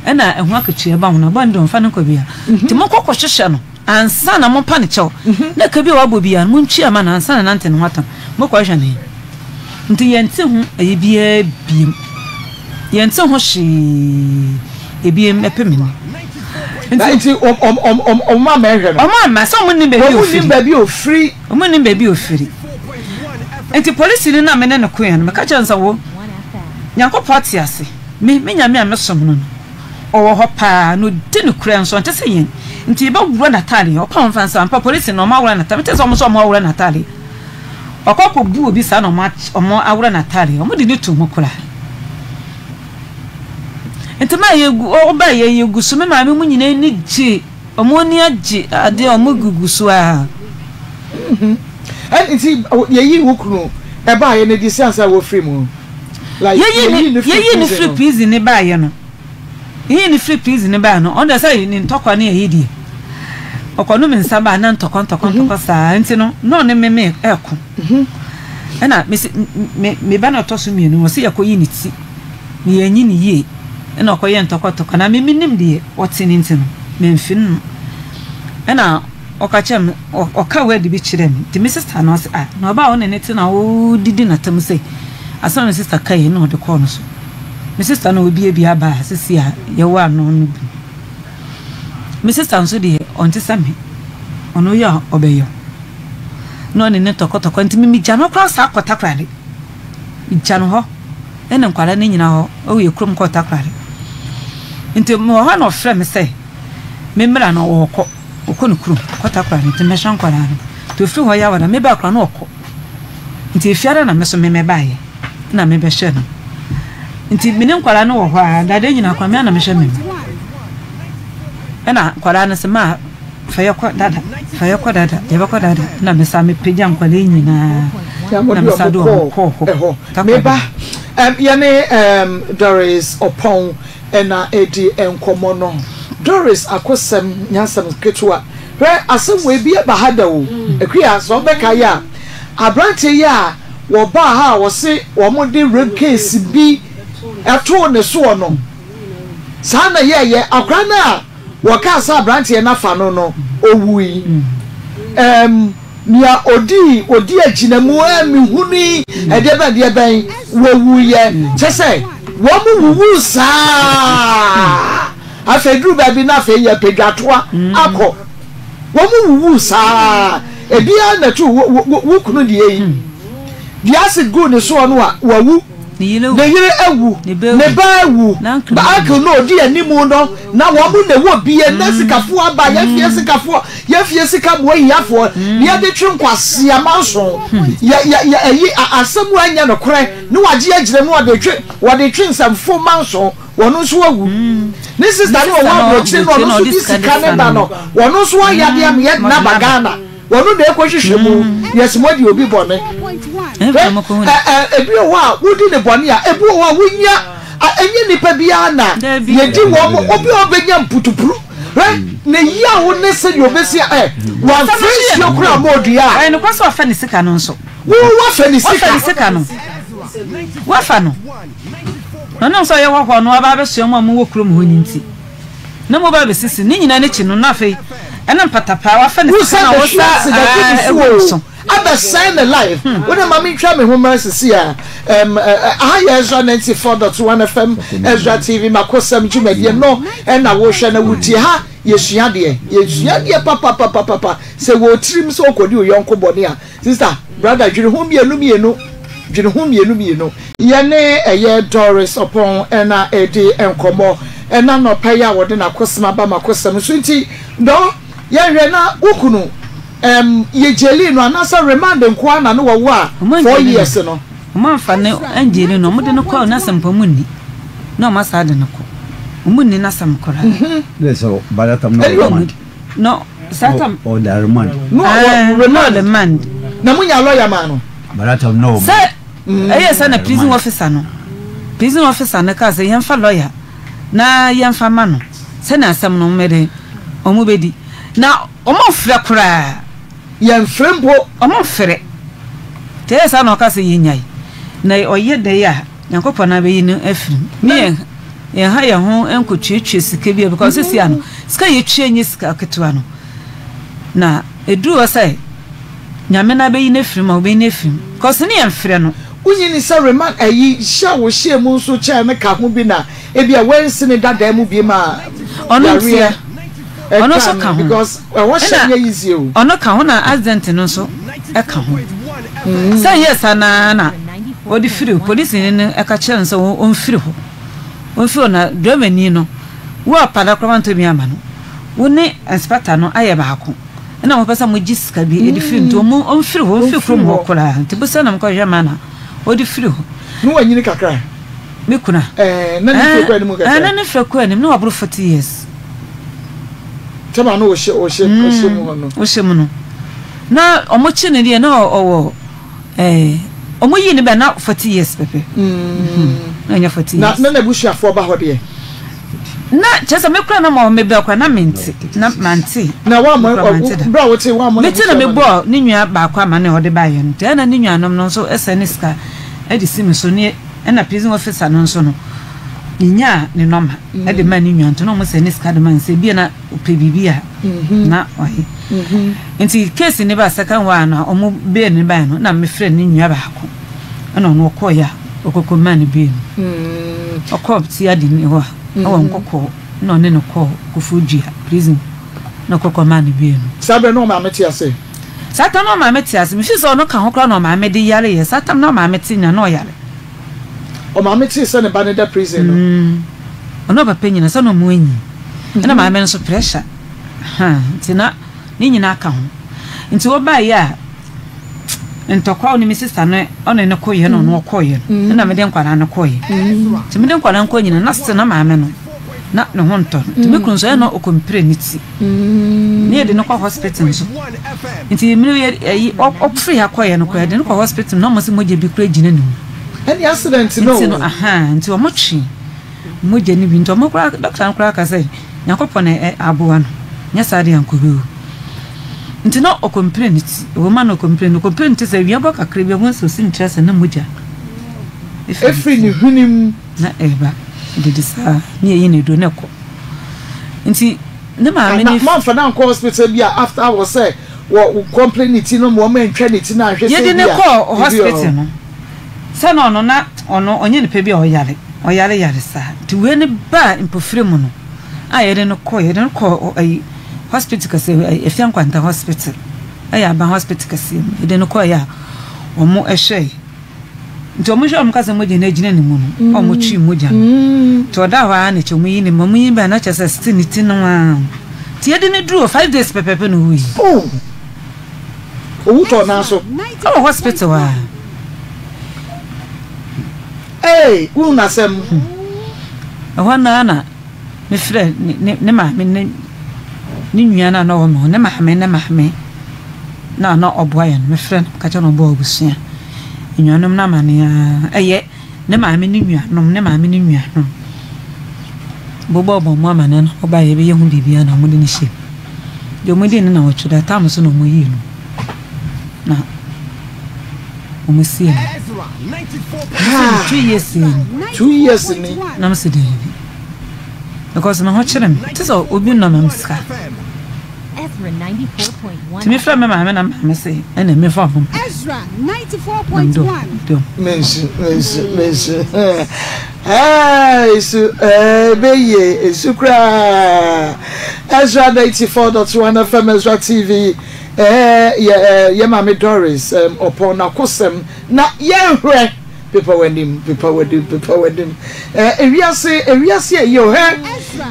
ɛna ɛho akatua ba ho na boy no deɛ wɔmfa no nkɔ bia nti monkɔ kɔhwehwɛ no. Ansa na mompa no kyɛw, na ka bi a wabɔ biara no, montua ma no ansa na nante ne ho atɔ no. Mokɔhwɛ no he? Nti yɛnte ho ayi biaa biom. Yɛnte ho hwee biom ɛpem nnɛ. Nti nti ɔmo amma ɛhwɛ no? Ɔmo amma, sɛ ɔmo nnim baabi a Ɔmo nnim baabi a ofiri. Ɔmo nnim baabi a ofiri. Nti polisini no a me ne no koeɛ no, meka kyerɛɛ no sɛ, Wo, Nyankopɔn te ase, me, me Nyame a mesom no no, Ɔwɔ hɔ paa na ɔdi nokorɛ nso, ɔnte sɛ yɛn nti yɛbɛworɔ n'ataadeɛ, ɔpɛ a ɔmfa nsa, ampa polisi no wɔaworɔ n'ataadeɛ, mete sɛ wɔn nso wɔaworɔ n'ataadeɛ, ɔkɔ akɔbu obi saa na wɔaworɔ n'ataadeɛ, wɔde no to mu koraa. Nti maa yɛgu, ɔbaa yɛ yɛgu so, me maame mu nyinaa ani gye, wɔn ani agye adeɛ wɔn gugu so ara. Nti yɛyi wo kunu ɛbaayɛ no di sɛ ansa wɔfiri mu? Like yɛyi ne yɛyi ne firi prison ne baayɛ no yɛyi ne firi prison ne baayɛ no ɔno deɛ sɛ ne ntɔkwa ne ɛyi deɛ ɔkɔ nom nsa baa na ntɔkwa ntɔkwa mhm. ntɔkwa saa nti no na ɔne me me ɛko mhm. ɛna mesi me me ba na ɔtɔ so mmienu ɔsi yɛkɔ yi ne ti ne yɛnyi ne yie ɛna ɔkɔ yɛ ntɔkwa ntɔkwa na me me nim deɛ ɔte ne nti no me nfi no ɛna. Ɔka kyerɛɛ me, ɔkaa word bi kyerɛɛ me, nti me sister no ɔse ah, na ɔbaa a wo ne no te na wodidi n'atam sei, asɛm a me sister kae na ɔde kɔɔ no so. Me sister no obiebie aba a sisi a yɛwɔ ano no bi. Me sister nso deɛ ɔnte sɛ me, ɔno yɛ a ɔbɛyɛ wo. Na ɔne ne tɔkɔtɔkɔ nti me megya no koraa saa kɔ Takoradi. Megya no hɔ ɛne nkwadaa no nyinaa hɔ ɛwɔ yɛ kurom kɔɔ Takoradi. Nti mewɔ hɔ na ɔfrɛ me sɛ me mmra na ɔɔkɔ. Ɔkɔ ne kurom kɔ Takoradi nti mɛhwɛ nkwadaa no. Nti ɔfiri hɔ Yawada mebaa koraa na ɔkɔ. Nti Efiada na me so me mɛbaeɛ na mebɛhwɛ no. Nti me ne nkwadaa no wɔ hɔ a dada nyinaa koraa me ara na mehwɛ me mma. Ɛna nkwadaa no sɛ maa fa yɛkɔ dada fa yɛkɔ dada yɛbɛkɔ dada na me sa mepagya nkwadaa yi nyinaa na me sa de wɔn kɔɔ hɔ Takoradi. Meba yɛne Doris Ɔpɔn na edi nkɔmmɔ no. Doris akosɛm nyɛ asɛm ketewa. Hwɛ, asɛm wei bi aba ha da o. Akua, sɛ wobɛkae a, aberanteɛ yi a wɔbaa ha a wɔse wɔde rape case bi too ne soɔ no, saa na ɛyɛeɛ. Akwadaa no a wɔkaa sɛ aberanteɛ no afa no no, ɔwui. Ɛɛm, nea ɔdii, ɔdii agyinamu a mehunui, ɛdeɛ bɛn, ɛdeɛ bɛn, wɔwuiɛ. Kyɛ sɛ, wɔn wuwuu saa. Afei duru baabi na afei yɛpɛ dwatoa akɔ. Wɔn wuwuu saa. Ebiara na ɛto wo, wo, wo kunu deɛ yi. Deɛ acid guu ne soɔ no a, wawu. Ne yere awu, ne ba awu, ba uncle no odi animu no na wɔn na ɛwɔ bie na sikafoɔ aba yɛn fie sikafoɔ yɛn fie sika mu ahiafoɔ na yɛde twe nkwasea manso yɛ yɛ yɛ ɛyi asɛm a ɛnyɛ nokorɛ ne wagye agyina mu wɔde twe wɔde twe nsɛmfo manso wɔn nso awu ne sista no ɔwɔ aburokyire no ɔno nso de sika ne ba no wɔn nso ayɛ adeɛ ama yɛde n'aba Ghana. Wɔno na ɛkɔhwehwɛ mu yɛse moadi obi bɔne. Hwɛ, ɛ, ɛ, ebi wɔ hɔ a wodi ne bɔne a, ebi wɔ hɔ a wonya, a, ɛnyɛ nnipa biara na yɛdi wɔn, obi a ɔbɛnya mputupuru. Hwɛ, ne yaw ne sɛdeɛ ɔbɛsi, ɛ, wamfrɛ nsuo koraa ma ɔdua a. Ɛyɛ nokorɛ sɛ wafa ne sika no nso. Wo, wafa ne sika. Wafa ne sika no. Wafa no. Na ɔnam sɛ ɔyɛ hɔhoɔ no waba abɛsoa mo a mowɔ kurom hɔ no nti. Na mo ba besisi ne nyinaa n'akyi no, na afei ɛna mpatapaa wafa ne sika na wosa egu ne so. Abɛsɛe ne life. Wo de ma mentwa me ho mmra sisi a. Um, aha yɛ Ezra 94.1 FM, Ezra TV, Makosɛm dwumadie no ɛna wohwɛ na wotie ha. Yɛsua adeɛ, yɛsua adeɛ papapapapa. Sɛ wɔ tirim sɛ wokɔdi wo yɔnko bɔne a, Sister, brother, dwene ho mmienu mmienu, dwene ho mmienu mmienu. Yɛne ɛyɛ Doris Ɔpɔn na ɛredi nkɔmmɔ ɛna anɔpa yi a wɔde n'akosɛm aba m'akosɛm so nti, dɔ, yɛnhwɛ na wo kunu ɛm yɛ gyeli no anaasɛ remand nko ara na ne wɔwɔ a 4 years no. Wɔn amfa no angyeli no, wɔde no kɔɔ n'asɛm mpo wɔn nni, na wɔn asan de no kɔ, wɔn nni n'asɛm koraa. Ne sɛ by that time na remand. No, saa tam. Or the remand. No, uh, remand. remand. Na mo nya lawyer ma no. By that time no. Sɛ ɛyɛ sɛ na prison officer no, prison officer no kaa sɛ yɛnfa lawyer na yɛnfa ma no sɛ na asɛm no mmɛde wɔn bɛdi na wɔn mfrɛ koraa. Yɛnfrɛ mpo. Wɔn mfrɛ. Tɛ ɛyɛ saa na ɔka sɛ yɛnyae na ɔyɛ dɛ a. Nyankopɔn abeyi no afiri mu. Ne yɛn yɛnha yɛn ho nkotuatua sika bi a because sisi ano sika yɛtua nyɛ sika ketewa no. Na ɛduruu hɔ sɛ Nyame no abɛyi no afiri mu a, ɔbɛyi no afiri mu. Cause ne yɛmfrɛ no. Wonyi no sɛ remand ayi hyɛ a wɔhyɛɛ mu nso kyɛɛ no ka ho bi na ebia wansi ne dadaa mu biom a Ɔno ntia. yareɛ Ɔno nso ɛkaa ka no ho. because ɛhɔ hyɛ Ɛna nyɛ easy o. ɔno ka ho na accident no nso ka ho. Sɛ ɛyɛɛ saa no ara na ɔde firi hɔ. Polisini no ka kyerɛɛ no sɛ ɔmfiri hɔ. Ɔmfiri hɔ na driverni no, wo a pada koraa wantɔ bi amma no, wo ne inspector no ayɛ baako. Ɛna mopɛ sɛ mogye sika bi de firi nti ɔmo ɔmfiri hɔ, ɔmfiri kurom hɔ koraa. Nti bosia na mekɔhwehwɛ ma na ɔde firi hɔ. Ne wanyini kakra? Me kunu a? Ɛɛ, na ne mfe kɔ anim kakra. Ɛɛ, na ne mfe kɔ anim, na waboro 40 years. Tɛma no wohyɛ wohyɛ wohyɛ mu hɔ no. Wohyɛ mu no. Na ɔmo kye no deɛ na ɔwɔ ɛɛ ɔmo yii no bɛ na 40 years pɛpɛ. Na ɔnyɛ 40 years. Na na n'abusuafoɔ ba hɔ deɛ? Na kyerɛ sɛ me kora na ma me bɛ kora na mente na mante. Na wa mo bra wote wa mo. Mete na me bɔ ne nua baako ama ne ɔde ba yɛ no. Tɛ na ne nuanom no nso ɛsɛ ne sika ɛde si me so ne ɛna prison officer no nso no. Menyaa ne nɔma de maa ne nua nti na ɔmo sɛ ne sika de ma no sɛ ebia na ɔpɛ biribi a na ɔyɛ. Nti case ne ba second one no a ɔmo bail no bae no na me frɛ ne nua baako ɛna ɔno ɔkɔɔeɛ a ɔkɔkɔ maa no bail no. Ɔkɔɔ tiadi ne hɔ a ɛwɔ Nkɔkɔɔ na ɔne no kɔɔ Koforidua prison na ɔkɔkɔ maa no bail no. Saa berɛ no ɔmaame te ase? Saa tam no ɔmaame te ase. Mefeel sɛ ɔno ka ho koraa na ɔmaame de yareɛ. Saa tam no ɔmaame te nya na ɔyare. Ɔmaame tee sɛ ne ba no da prison no. Ɔne ɔpapa nyina sɛ na ɔmo anyin. Ɛna maame no nso pressure ahaa nti na ne nyinaa ka ho. Nti ɔbaeɛ a ntɔkwaw ne me sister no ɔne no koeɛ na ɔno ɔkɔeɛ no ɛna mede nkwadaa no kɔeɛ. Nti mede nkwadaa no kɔeɛ nyina na still na maame no na ne ho ntɔ no. Nti me kunu nso ɛyɛ na ɔkɔmpire ne ti. Ne yɛde no kɔ hospital nso. Nti mene yɛ ɛyi ɔfiri ha kɔeɛ no koraa yɛde no kɔ hospital na ɔmo se mogya bi koraa gyina ne mu. Ɛne accident no Nti no ahaa nti ɔmo twe mogya no bi nti ɔmo koraa doctor no koraa ka sɛ Nyankopɔn na ɛ aboa no nyɛ saa deɛ anka ɔbɛwu. Nti na ɔkɔmpire ne ti ɛwɔ mu a na ɔkɔmpire no ɔkɔmpire ne ti sɛ awia bɔ kakra bi a ɔhu sɛ ɔsi ne tiri ase na mogya efiri ne hwene mu na ɛreba dede saa ne yɛyi no aduro na ɛkɔ nti ne maame ne. Na moamfa no ankɔ hospital bi a after wɔ sɛ wɔ complain ne ti no ma wɔn antwa ne ti no anhwɛ sɛ Yɛde bi no a kɔɔ biribi wɔ hospital hɔ. no sɛ na ɔno na ɔno ɔnyɛ nipa bi a ɔyare ɔyare yare saa nti wei no baa mpofire mu no a yɛde no kɔɔ yɛde no kɔɔ ayi hospital kɛseɛ ayi Afia Nkwanta hospital ɛyɛ aban hospital kɛseɛ mu yɛde no kɔɔ yɛ a wɔn ɛhwɛɛ Nti ɔmo hwɛ a ɔmo ka sɛ mogya no agyina ne mu no, a ɔmo twe mogya no. Nti ɔda hɔ ara na kyɛ ɔmo yi ne mu, ɔmo yi ba na kyerɛ sɛ still ne ti no ara. Nti yɛde no duru hɔ 5 days pɛpɛɛpɛ na owui. Oh! Owu tɔɔ nan so. Ɛwɔ hospital a. Ee, wohu n'asɛm. Ɛhɔ no ara na mefrɛ ne ne ne maame ne ne nua no a na ɔwɔ me hɔ, ne maame ne maame no a na ɔboa yɛn no, mefrɛ no ka kyerɛ no ɔbɔ abusua. Anuanom no amanneɛ ara, ɛyɛ ne maame ne nuanom, ne maame ne nuanom. Bobɔbɔ wɔn amanneɛ na wɔbaeɛ yɛbɛyɛ ho biribiara na wɔde no hyɛ mu. Deɛ wɔdii no nnawɔtwe da tam so na wɔyii no na wɔsiee no. Mese 2 years ni. 2 years ni. Na mese daabi. Because me ho kyere me. Te sɛ obi nnɔ me sika. Nti me frɛ me maame na maame se ɛna me fa ho. Na me dɔ. Mensu mensu mensu. Ɛɛ esu ɛɛ bɛyie esu koraa. Ezra 94.1 FM Ezra TV ɛɛ yɛ ɛɛ yɛ maame Doris ɛm ɔpɔn n'akosɛm na yɛnhwɛ. Pepa w'anim, pepa w'anim, pepa w'anim. Eh, ewiase, ewiase ɛyɛ o, hɛ.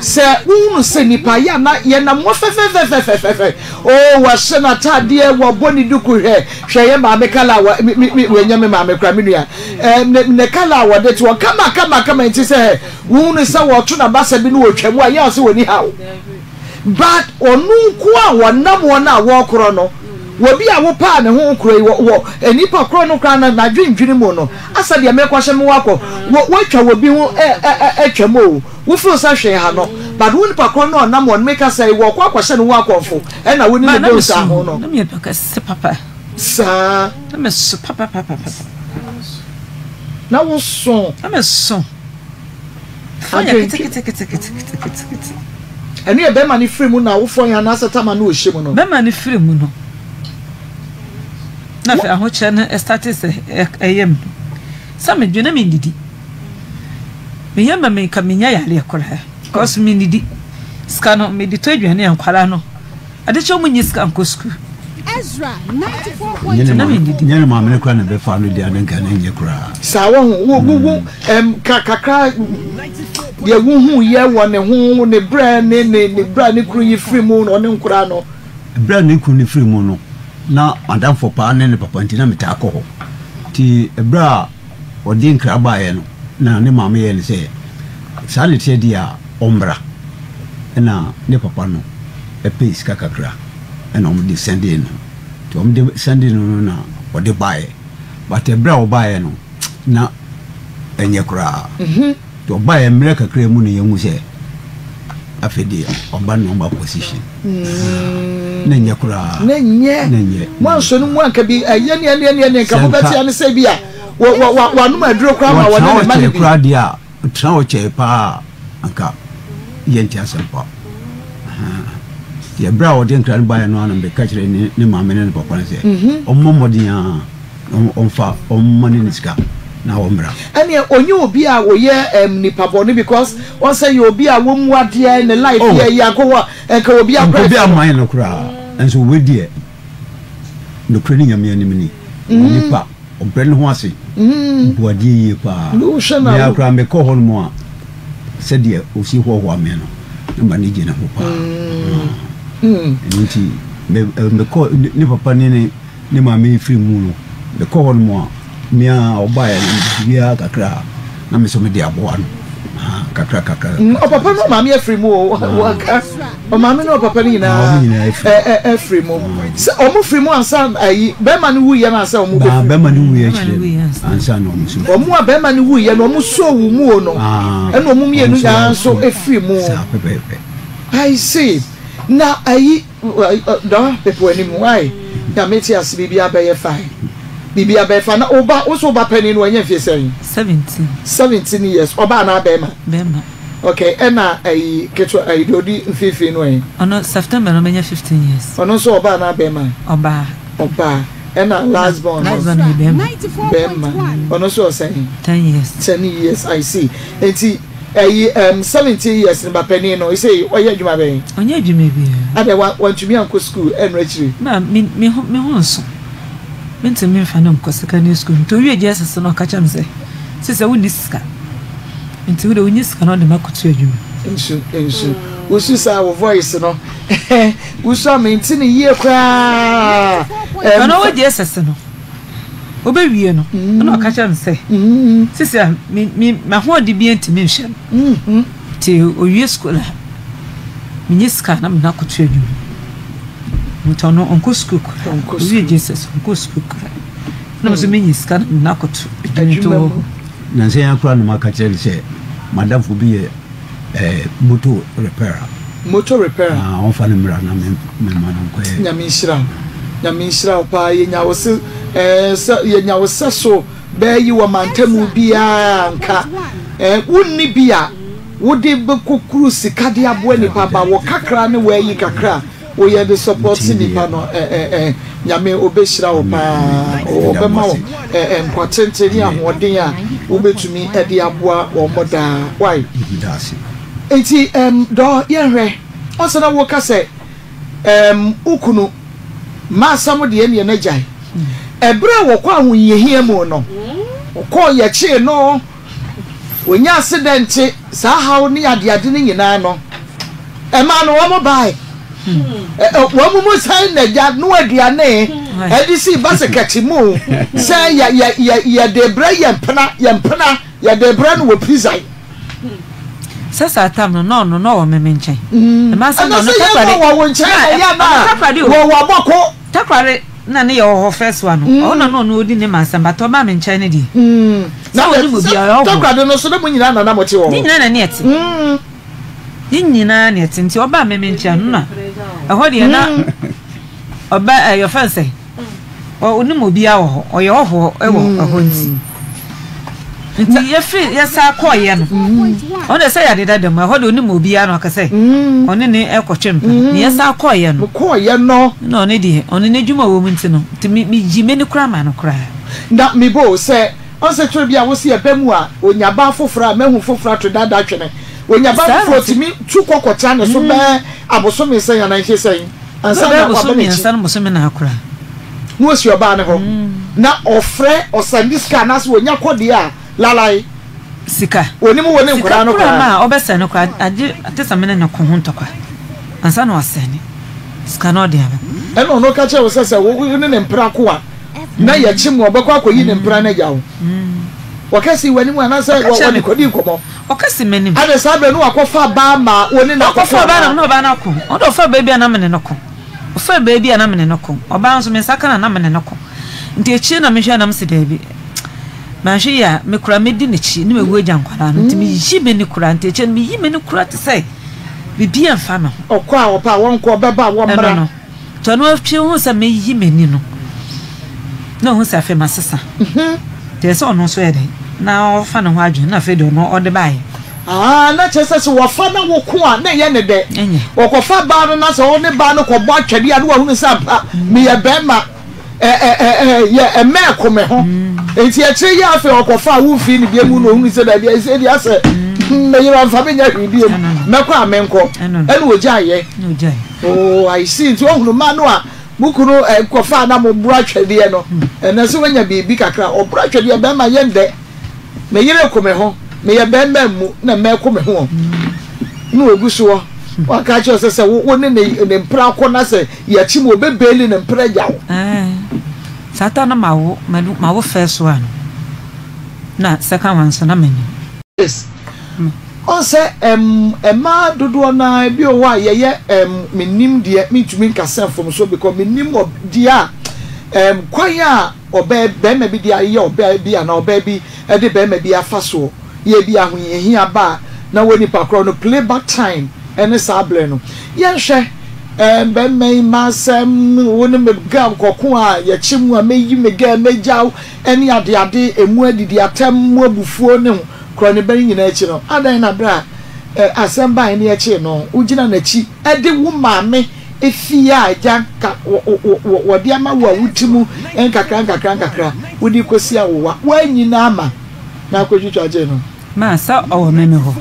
Sɛ wohunu sɛ nipa yɛ na yɛnam wɔ fɛfɛfɛfɛfɛfɛ. Oh, wahyɛ n'ataadeɛ, wabɔ ne duku, hwɛ, hwɛ yɛ maame kala a wa, me, me, me, wanyɛ me maame koraa, me nua. Eh, ne, ne kala a wɔde to hɔ, kama, kama, kama, nti sɛ, hɛ, wohunu sɛ wɔto n'abasa bi no wɔtwa mu a, yɛ a sɛ wɔni haw. But ɔno nko a wɔnam wɔn a wɔkorɔ no, wɔ bi a wopaa ne ho korɔ yi, wɔ, wɔ nnipa korɔ no koraa no, n'adwendwene mu no, asɛ deɛ merekɔhyɛ me wakɔ, wɔ, woatwa wɔ bi ho ɛ, ɛ, ɛ, atwam o, wo feel sɛ hwee ha no, but wo nipa korɔ no a ɔnam wɔn, meka sɛ, wɔkɔ akɔhyɛ ne ho akɔmfo, ɛna wo ne Ma ne na bɔ mesu nsaho no. na meyɛ ba kɛse papa. Saa. Na mesu papapapapa. Na woso. Na meso. Adwendwen. Ɛno yɛ bɛrima no firi mu na awofoɔ he anaasɛ tama no ɔhyɛ mu no? Bɛrima no firi mu no, na afei ahokyerɛ no startee sɛ ɛyɛ me no. Sɛ medwene na mennidi. Meyɛ ma me nka menya yareɛ koraa because mennidi. Sika no mede tɔ aduane a nkwadaa no ade kyɛ wɔn nyi sika nkɔ sukuu. Nyɛ ne maame no koraa na bɛfa no deɛ ne nka ne nyɛ koraa. Saa wɔ ho wo wo wo ɛm ka kakra deɛ wohu yɛ wɔ ne ho ne brɛ ne ne ne brɛ ne kunu yi firi mu na ɔne nkoraa no. Berɛ a ne kunu no firi mu no na madamfo paa ne ne papa nti na metaa kɔ hɔ nti berɛ a ɔde nkra baeɛ no na ne maame yɛɛ no sɛ saa na ɛteɛ deɛ a ɔmmra ɛna ne papa no pɛɛ sika kakra ɛna wɔde sɛndee no nti wɔde sɛndee no no na ɔde baeɛ but ɛberɛ a ɔbaeɛ no na ɛnyɛ koraa nti ɔbaeɛ mmerɛ kakra mu na yɛhu sɛ afei deɛ ɔba normal position na ɛnyɛ koraa na ɛnyɛ na ɛnyɛ moansɔ no mu anka bi ɛyɛ ne ɛne ɛne ɛne nka mobɛte ane sɛ bi a wanom aduro koraa ma wɔne ne ma no bi koraa deɛ a ɔtena hɔ kyɛe paa anka yɛnte asɛm pa yɛ berɛ a ɔde nkra no baeɛ no ana mebɛka kyerɛ ne maame ne ne papa no sɛ ɔmmɔ mmɔden a ɔmfa ɔmma ne ne sika na ɔmmra. Ɛneɛ ɔnyɛ obi a ɔyɛ ɛɛm nipa bɔne because wɔn sɛ yɛ obi a wɔmmu adeɛ ne life yɛ yɛ ankɔ hɔ a nka obi akora Nka obi aman no koraa nso wei deɛ nokorɛ ne Nyame anim ni onipa ɔbrɛ ne ho ase bu adeɛ yie paa me ara koraa mekɔ hɔ nom a sɛdeɛ ɔsi hoahoa me no na m'ani gye ne ho paa ɛno nti mekɔ ne papa ne ne Ne maame firi mu no, mekɔ hɔ nom a, me ara ɔbaeɛ no, biribiara kakra a, na me nso mede aboa no. Kakra kakra. Ɔpapa ne ɔmaame afiri mu o, wɔka ɔmaame ne ɔpapa no nyinaa afiri mu. Sɛ wɔn firi mu ansa ayi bɛrima no wuiɛ no ansa wɔn bɛfiri. Bɛrima no wuiɛ akyire no ansa na wɔn nso. Wɔn a bɛrima no wuiɛ no wɔn soo wɔn mu o no ɛna wɔn mmienu nyinaa nso afiri mu. Saa pɛpɛɛpɛ. I see na ayi. Dɔ pepe w'anim why Nyame te ase biribiara bɛyɛ fine biribiara bɛyɛ fine na wo ba wo so wo ba panin no wanya mfie sɛn? 17. 17 years ɔbaa anaa bɛɛma? Bɛɛma. Okay ɛna ayi ketewa ayi deɛ ɔdi mfimfini no ɛ? Ɔno September no ɔbɛnya 15 years. Ɔno nso ɔbaa anaa bɛɛma? Ɔbaa. Ɔbaa ɛna last born no? Last born yɛ bɛɛma. Bɛɛma ɔno nso ɔsɛn? 10 years. 10 years I see nti Ɛyi ɛm 17 years ne ba panin no sɛi ɔyɛ adwuma bɛn? Ɔnyɛ adwuma biara. Adɛn wa wantumi ankɔ sukuu ɛno akyiri? Ma me me ho me ho nso mentumi mfa no nkɔ secondary school nti owie JSS no ɔka kyerɛ me sɛ sisi wonni sika nti wode wonye sika na ɔde me akɔto adwuma. Nsu nsu wosu saa wo voice no wosu a mente ne yie koraa. Ɔno ɔwɔ JSS no. Obewie no, ɛna ɔka kyerɛ me sɛ, sisi a me me m'ahoɔden bi ntumi nhyɛ no. Nti owie sukuu a, menye sika na mede akɔto adwuma. Nti ɔno ɔnkɔ sukuu koraa. Owie JSS ɔnkɔ sukuu koraa. Na me nso menye sika na mede akɔto adwuma nti ɔwɔ hɔ. Nansa yi ara koraa na maka kyerɛ no sɛ m'adamfo bi yɛ Eh, motor repairer. Motor repairer. Ah, wɔn fa no mmra na me me ma no nkɔyɛ. Nyame nhyira wo. Nyame nhyira wo paa. Yɛnya wo se eh, sɛ yɛnya wo sɛ so bɛɛ yi wɔ mantamu biara nka. Eh, wonni bi a wode bɛkɔkuru sika de aboa nipa ba wɔ kakra ne wɔayi kakra. Wo yɛ de support nipa no eh eh eh Nyame ɔbɛhyira wo paa ɔbɛma wo eh eh nkwa tenten ne ahoɔden a wobɛtumi de aboa wɔn daa wai Nti ehm dɔ yɛnhwɛ ɔsɛ na woka sɛ ehm wo kunu m'asɛm deɛ neɛ na gyae ɛberɛ a wɔkɔ ahohiahia mu no ɔkɔɔ yɛkyee no Wɔnya asedɛnte, saa haw ne adeade no nyinaa no, ɛmaa no wɔn bae. Wɔn mu sɛn na agya noa aduane de sii basekɛte mu sɛ yɛ yɛ yɛ yɛde brɛ yɛn mpena yɛn mpena yɛde brɛ no wɔ prison. Sɛ saa tam no na ɔno na ɔwɔ me me nkyɛn. Ɛma sɛ na Ɛna ɔno sɛ yɛn takoradi na ɔwɔ wo nkyɛn na yɛn na na ɔno takoradi o. wɔ wɔ abɔko. Takoradi na ne yɛ wɔ hɔ first one no ɔno na na ɔno odi ne ma asɛm but ɔbaa me nkyɛn no deɛ Na sɛ ɔnim obi a ɔyɛ ɔhɔhoɔ. Takoradi no nso na mo nyinaa na na mote wɔ Ne hɔ. nyinaa na ne ɛte. Ne nyinaa na ɛte nti ɔbaa me me nkyɛn no na ɛhɔ deɛ na ɔba ɛyɛ ɔfɛn sɛ ɔnim obiara wɔ hɔ ɔyɛ ɔhɔhoɔ wɔ ɛhɔ nti. Nti yɛfiri yɛsan kɔeɛ no, ɔno deɛ sɛ yɛade dada mu, ɛhɔ deɛ ɔnim obiara na ɔka sɛ ɔne ne rekɔtwe mpena. Na yɛsan kɔeɛ no, Mokɔeɛ no. na ɔno deɛ, ɔno n'adwuma wɔ mu nti no, nti me meyii m'ani koraa maa no koraa. Na mebɔ o, sɛ ɔn sɛ toro bi a wose ɛba mu a, ɔnya baa foforɔ a, mahu foforɔ ato dada twene. Ɔnya baa Saa na foforɔ ɛte. ɔtumi tu kɔ kɔtra ne so bɛɛ abosome sɛn anaa mfeɛ sɛn ansa Bɛyɛ na waba bosome n'akyi. mmiɛnsa no bosome nan koraa. Na ɔsi ɔbaa no hɔ na ɔfrɛ ɔsɛnde sika anaasɛ ɔnya kɔ deɛ a lalai. Sika. Ɔnim wo ne Sika nkwadaa no koraa koraa. ma a ɔbɛsɛne koraa agye te sɛ me ne no ko ho ntɔkwa ansa na wasɛne sika na ɔde ama. Ɛna ɔno ka kyerɛ wo sɛ sɛ wo ne ne mpena ko a na yɛkye mo a ɔbɛkɔ akɔyi ne mpena no agya wo. Ɔka sii w'anim anaasɛ Ɔka kyerɛ ɔde me. kɔdii nkɔmmɔ? Ɔka si m'anim. Ɛna saa berɛ no wakɔfa baa ma wo ne no akɔko Ɔkɔfa ɔbaa na anaa? me ne ɔbaa no ako. Ɔno deɛ ɔfa baa bi a na me ne no ko. Ɔfaa baa bi a na me ne no ko. Ɔbaa nso me nsa ka no a na me ne no ko. Nti akyire na mehwɛɛ na mese daabi, manhwɛ yie a me koraa mɛdi n'akyi na mawu agya nkwadaa no. Nti meyi m'ani koraa. Nti akyire no meyi m'ani koraa te sɛ biribi mfa me ho. Ɔkɔ a ɔpɛ a wɔnkɔ, ɔbɛba a wɔmmra. Ɛno no. Nti ɔno akyire ohuu sɛ meyi m'ani no, na ohu sɛ afei masesa. Nti ɛsɛ sɛ ɔno nso yɛ dɛn na ɔfa ne ho adwene na afei deɛ ɔno ɔde baeɛ. Aah na kyerɛ sɛ sɛ wɔfa na woko a na ɛyɛ ne dɛ. Wɔkɔfa baa no na sɛ wo ne baa no kɔbɔ atwɛdeɛ a na wahunu sɛ ampa meyɛ bɛrima ɛ ɛ ɛ ɛ yɛ ɛmɛ ko me ho. Nti akyire yi afei ɔkɔfa a womfii no biam na ohunu sɛ daabi ɛsɛ deɛ asɛ meyere ɔmfa menyɛ hwee biam mɛkɔ a menkɔ ɛna ogyaeɛ. Oh I see nti ohunu mmaa no a mo kunu kɔfa a na moboro atwɛdeɛ no ɛnɛ sɛ wanya biribi kakra ɔboro atwɛdeɛ bɛrima yɛ ndɛ. Me yere ko me ho, meyɛ bɛrima mmu na mɛko me ho ɔ. Na ogu soɔ, waka akyerɛ sɛ sɛ wo ne ne ne mpra kɔ na sɛ yɛkye mu ɔbɛbeeli ne mpra agya wo. Ɛɛ, saa ta no mawo, mawo first one na second one nso na menyim. Yes. Ɔn sɛ ɛm mmaa dodoɔ no ara ebi wɔ hɔ a yɛyɛ ɛm mennim deɛ mentumi nka sɛ mfomsoɔ because mennim ɔ deɛ a ɛm kwan a ɔbaa barima bi de ayɛ ɔbaa bi anaa ɔbaa bi de barima bi afa soɔ yɛ bi ahohiahia ba a na wɔ nipa korɔ no play back time ne saa berɛ no yɛnhwɛ ɛɛ barima yi m'asɛm wo ne me girl kɔko a yɛkye mu a mɛyi me girl mɛgya wo ɛne adeade ɛmu adidi atɛm mu abufuo ne ho korɔ ne ba no nyinaa akyi no adɛn na berɛ a ɛɛ asɛm baeɛ ne yɛkyee no wogyina n'akyi de wo maame Efie a agya nka wɔde ama wo a wodi mu nkakra nkakra nkakra wode kɔsi awowa woanyi no ama na akɔtwitwa gye no. Ma sɛ ɔwɔ me me hɔ.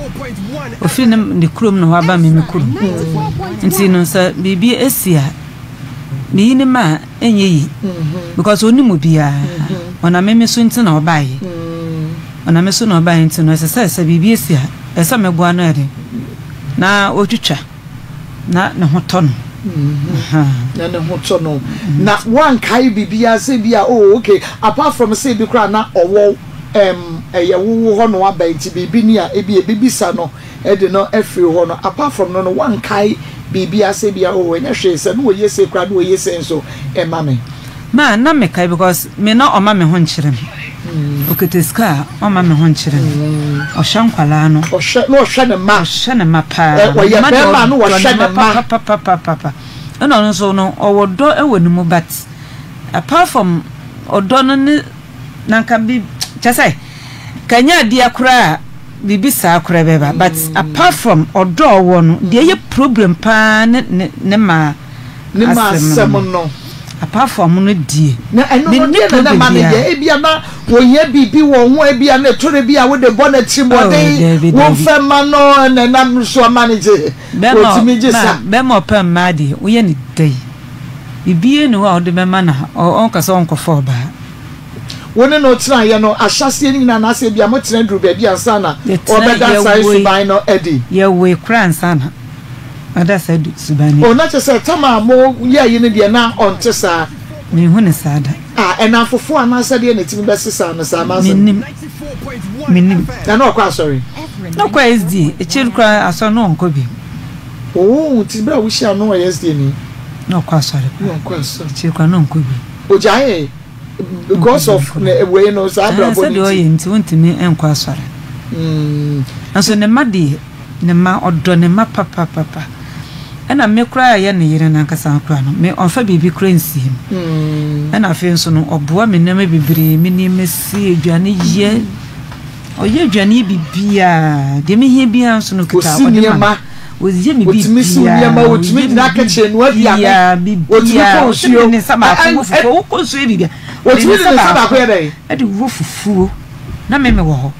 Ɔfiri ne ne kurom na waba me me kurom. Nti no sɛ biribi asi a meyi no ma a ɛnyɛ yie because ɔnnim obiara. Ɔnam me me so nti na ɔbaeɛ. Ɔnam me so na ɔbaeɛ nti no ɛsɛ sɛ sɛ biribi asi a ɛsɛ sɛ meboa no ɛde na ɔtwitwa. na ne ho tɔ no. Na ne ho tɔ no. Na wankae biribiara sɛ bi a oh okay apart from sɛ ebi koraa na ɔwɔ ɛm ɛyɛ wo wo hɔ na waba nti biribi ni a ebi ebibisa no de no afiri hɔ no apart from no no wankae biribiara sɛ bi a oh ɛnyɛ hwee sɛ na ɔyɛ sei koraa na ɔyɛ sei nso ɛma me. Ma na mekae because me na ɔma me ho nkyere me. Okita sika a ɔmma me ho nkyere me. Ɔhwɛ nkwadaa no. Ɔhwɛ na ɔhwɛ ne mma. Ɔhwɛ ne mma paa. Ɔyɛ bɛrima na ɔhwɛ ne mma. Papapapapapa. Ɛna ɔno nso no ɔwɔ dɔ wɔ ne mu but apart from ɔdɔ no ne na nka bi kyɛ sɛ ka nyɛ adeɛ koraa a biribi saa koraa bɛba but apart from ɔdɔ a ɔwɔ no deɛ ɛyɛ problem paa ne ne ne mmaa. Ne ma asɛm no. Apart from no deɛ. Na ɛno no deɛ na na ma no yɛ ebia na wɔhia biribi wɔ ho ebia na ɛtɔrɔ bi a wode bɔ no atirimuɔden womfɛ ma no na ɛnam so ama no gye wɔtumi gye sa. Bɛrima ɔpɛ mmaa deɛ woyɛ no dɛn biribiara nni hɔ a wode bɛma no a ɔnka sɛ ɔnkɔfa ɔbaa. Wo ne no tenaeɛ no ahyɛaseɛ no nyinaa anaasɛ ebia motena duruu baabi ansa na ɔrebɛda saa suban no adi? Yɛwoe koraa ansa na ɔda saa suban no adi. Oh, na kyerɛ sɛ tam a moyɛɛ yi no deɛ na ɔnte saa? Menhu no saa da. Ah, nnamfofoɔ anaasɛ deɛ na ɛtumi bɛsesaa no saa? M'asɛm. Mennim. Mennim. Na na ɔkɔ asɔre? Na ɔkɔ SDA. Akyire no koraa asɔre no ɔnkɔ bio. Oh, nti berɛ a wohyiaa no na ɔyɛ SDA ni? Na ɔkɔ asɔre paa. Na ɔnkɔ asɔre. Akyire koraa na ɔnkɔ bio. Ogyaee because of ne wei no saa abrabɔ no nti. Sɛdeɛ ɔyɛ nti wontumi nkɔ asɔre. Nanso ne mma deɛ, ne mma, ɔdɔ ne mma papapapa. Ɛna me koraa a ɛyɛ ne yere no ankasa koraa no, me ɔmfa biribi koraa nsie me. Ɛna afei nso no, ɔboa me nneɛma bebree, me nneɛma sie, aduane yɛ. Ɔyɛ aduane yɛ biribiara. Deɛ mehia biara nso no ɔkita Ɔsi ɔde ma me. nneɛma. Ɔyɛ me Ɔtumi siw biribiara. nneɛma, ɔtumi Ɔyɛ gyina me kitchen noa aduane, biribiara, ɔtumi biribiara. kɔ Ɔtumi de nsuo. ne nsa Ɛ baako ɛ wɔ ɛ fufuo. Wokɔ nsuo yɛ biribiara. Ɔde Ɔtumi ne de nsa ne nsa baako baako yɛ dɛn? de wɔ fufuo. Na me mewɔ hɔ.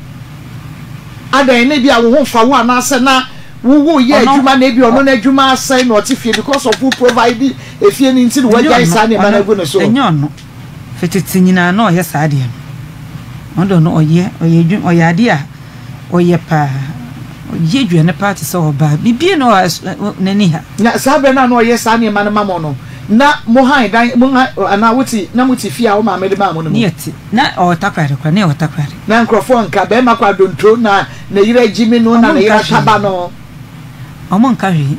Adɛn, na ebia wo ho mfa wo anaasɛ na wo wo yɛ Ɔno adwuma na ebia ɔ ɔno n'adwuma asɛe na ɔte fie because of wo provide efie no nti na Ɛnyɛ wagyae ɔno, saa nneɛma no ɔno, agu ne so? ɛnyɛ ɔno. Firi tete nyinaa na ɔyɛ saa adeɛ no. Ɔno deɛ ɔno ɔyɛ, ɔyɛ adwuma, ɔyɛ adeɛ a ɔyɛ paa. Ɔyɛ aduane paa te sɛ ɔbaa. Biribiara nni hɔ a ɛs n'ani ha. Na saa berɛ no a na ɔyɛ saa nneɛma no ma mo no, na mo han dan, mo han, anaa wote, na mote fie a wo maame de maa mo no mu? Ne yɛte. Na ɔwɔ Takoradi koraa, na yɛwɔ Takoradi. Na nkurɔfoɔ nka, barima kɔ adonto na ne yere agyimi no na Ɔmo ne yere nka hwee. ataba no. Ɔmo nka hwee.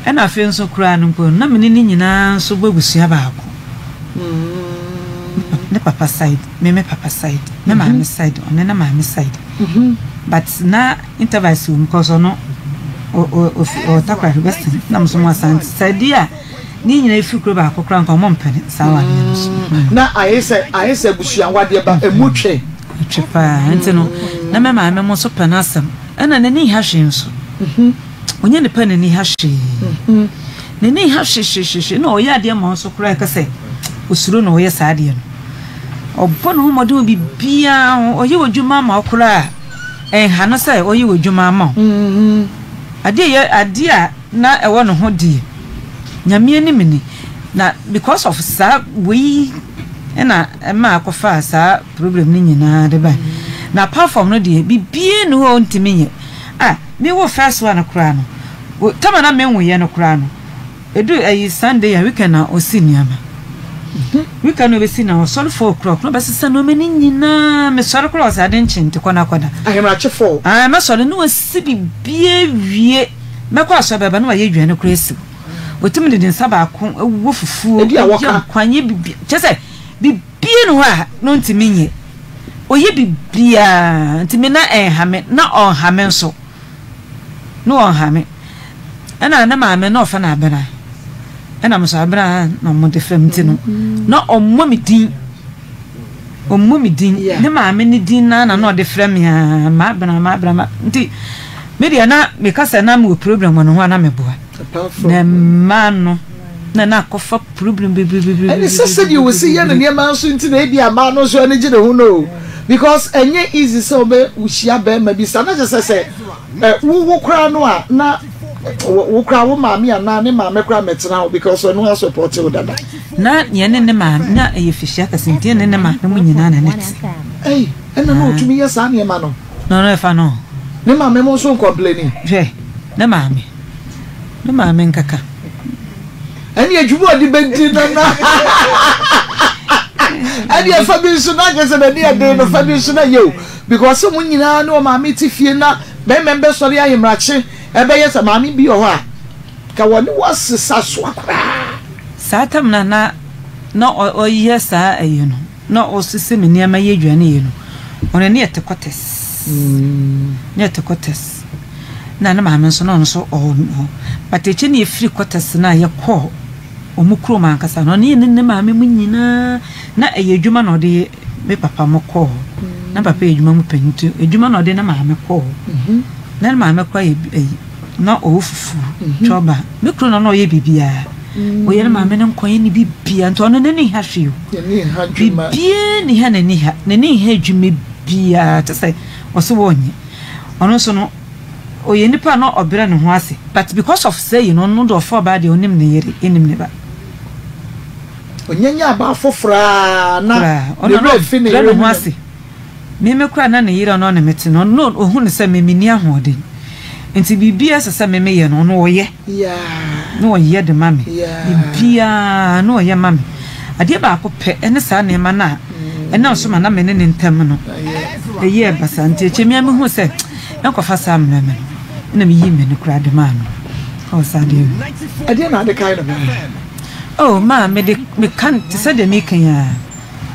Ɛna afei nso koraa no mpo no, na me ne ne nyinaa nso bɔ abusua baako. Ne papa side, me me papa side, me maame side, ɔne ne maame side. But na intervals wɔ mu cause ɔno ofi ɔwɔ Takoradi Western na mo nso mo Asante. Sɛ adeɛ a ne nyinaa firi kuro baako koraa nka ɔmo mpene saa awadeɛ no so. Na ayɛ sɛ ayɛ sɛ abusua awadeɛ ba emu twe. Ɛtwe paa nti no na me maame mo nso pɛ n'asɛm ɛna n'ani nha hwee nso. Ɔnyɛ nipa n'ani ha hwee. N'ani nha hwehwehwehwe na ɔyɛ adeɛ ma wo nso koraa ɛka sɛ osuro na ɔyɛ saa adeɛ no. Ɔbɔ ne ho mmɔden wɔ biribiara ho, ɔyɛ w'adwuma ama wo koraa a, ɛnha no sɛ ɔyɛ w'adwuma ama wo. Adeɛ yɛ adeɛ a na ɛwɔ ne ho deɛ, Nyame anim ni. Na because of saa wei na ɛma akɔfaa saa problem no nyinaa de bae. Na apart from no deɛ, biribiara nni hɔ a ɔntumi nyɛ. Ah, me wo first one koraa no, tama na menwoeɛ no koraa no, Edu ayi Sunday a weekend na ɔsi nneɛma. Weekend na ɔbɛsi na ɔsɔre 4 o'clock na ɔbɛsesa nneɛma no nyinaa. Mesɔre koraa ɔsɛ ade nkye nti kɔ na kɔda. Ahemakye 4. Ah, mɛsɔre na wasi biribiara wie. Mɛkɔ asɔre bɛba na wayɛ aduane koraa asi hɔ. Ɔtumi de ne nsa baako wɔ fufuo, Ebi a yɛ wɔka. nkwan, yɛ biribi. Kyerɛ sɛ biribiara nni hɔ a na ɔntumi nyɛ. Ɔyɛ biribiara nti me na ɛnha me na ɔnha me nso. Na ɔnha me. Ɛna ne maame na ɔfrɛ no Abena. Ɛna me nso Abena na wɔde frɛ me nti no, na ɔmmɔ me din. Ɔmmɔ me din. Ne maame ne din na na ɔde frɛ me aa, Maabena, Maabena, ma nti me deɛ na meka sɛ na mewɔ problem wɔ ne ho a na meboa. Na mmaa no na na akɔfa problem bebree. Ɛne sɛ sɛdeɛ wɔsi yɛ ne nneɛma nso nti na ebi a mmaa no nso ani gye ne ho no o. Because ɛnyɛ easy sɛ wobɛhyia bɛrima bi saa na kyerɛ sɛ sɛ Ɛ wo wo koraa no a na wo koraa wo maame anaa ne maame koraa mmɛtena hɔ because ɔno asɔpɔte wo dada. Na yɛne ne maame na ɛyɛ fihyia kɛse nti yɛne ne maame mu nyinaa na ne te. Ei ɛna na ɔtumi yɛ saa nneɛma no. No no ɛfa no. Ne maame mo nso nkɔmpleni. Hwɛ ne maame ne maame nkaka. Ɛne adwuma ɔde bɛdi no na ɛne ɛfa bi nso na kyerɛ sɛ n'ani ɛden no fa bi nso na yɛ o. Because sɛ mo nyinaa ne ɔmaame te fie na bɛrima no bɛsɔre ahemakye ɛbɛyɛ sɛ maame bi wɔ hɔ a ka wɔne wo asesa soa koraa. Saa tam no a na na ɔyɛ saa ayi no na ɔsese me nneɛma yɛ aduane yɛ no ɔno ne yɛte kɔtɛs ne yɛte kɔtɛs na ne maame nso na ɔno nso ɔwɔ hɔ but akyire ne yɛfiri kɔtɛs no a yɛkɔɔ wɔn kurom ankasa no ɔne yɛne ne maame mu nyinaa na ɛyɛ adwuma na ɔde yɛ. Me papa mo kɔɔ hɔ. Na papa yɛ adwuma mu panyin nti adwuma na ɔde ne maame kɔɔ hɔ. Na ne maame koraa yɛ ayi na ɔwɔ fufuo twɔba. Me kunu na na ɔyɛ biribiara. Ɔyɛ ne maame no nkwan yɛ ne biribiara nti ɔno n'ani nha hwee o. Biribiara nni ha n'ani ha n'ani nha adwuma biara kyɛ sɛ ɔse wɔnyɛ. Ɔno nso no ɔyɛ nipa a na ɔbrɛ ne ho ase but because of sɛ yi no ɔno deɛ ɔfa ɔbaa deɛ ɔnim ne yere ɛnim ne ba. Ɔnyanya aba foforɔ ara na Koraa. ne Ɔno na werɛ fi ne ɔbrɛ yere ne ho no. ase. Me me koraa na ne yere a ɔno ne me te no, ɔno ɔhu no sɛ me menni ahoɔden. Nti biribiara a ɛsɛ sɛ me meyɛ no, ɔno ɔyɛ. Na ɔyɛ de ma me. Biribiara na ɔyɛ ma me. Adeɛ baako pɛ ne saa nneɛma no a ɛnam so ma na me ne ne ntam no ɛyɛɛ basaa. Nti akyire me ara mehuu sɛ ɛnkɔfa saa mmrɛ me no, ɛna meyii m'ani koraa de maa no wɔ saa adeɛ no ho. Ɛdeɛn na ade kae no paa? Oh maa me de me ka te sɛ deɛ meka yi ara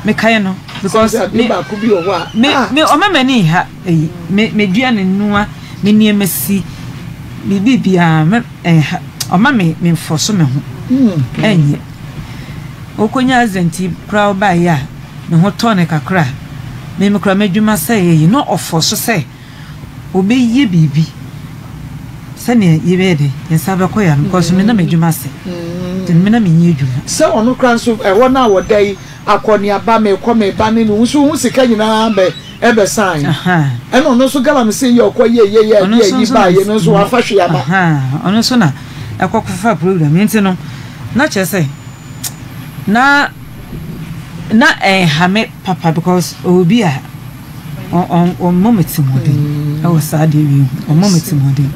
me kae no because me me me ɔma m'ani nha eyi me me dua ne noa me nneɛma si me biribiara me ɛnha ɔma me me nfɔso me ho ɛnyɛ okonya accident yi koraa ɔbaeɛ a ne ho tɔ ne kakra. Me me koraa m'adwuma sɛeɛ yi na ɔfɔ so sɛ ɔbɛyɛ biribi sɛdeɛ yɛbɛyɛ dɛ yɛn nsa bɛkɔ yɛn ano because me na m'adwuma asɛe nti me na menyɛ adwuma. Sɛ ɔno koraa nso ɛhɔ no a ɔda yi akɔneaba mekɔ meba ne no nso ho sika nyinaa bɛ ɛbɛsan ɛna ɔno nso galamsey yi a ɔkɔ yɛ yɛ yɛ Ɔno ɛde nso ayi nso na baayɛ no nso wafa hwee ama. Ɔno nso na ɛkɔ kɔfa program yi nti no na kyerɛ sɛ na na ɛnha me papa because ɔwɔ bi a ɔmmɔ me tirimɔden ɛwɔ saa adeɛ wei ho ɔmmɔ me tirimɔden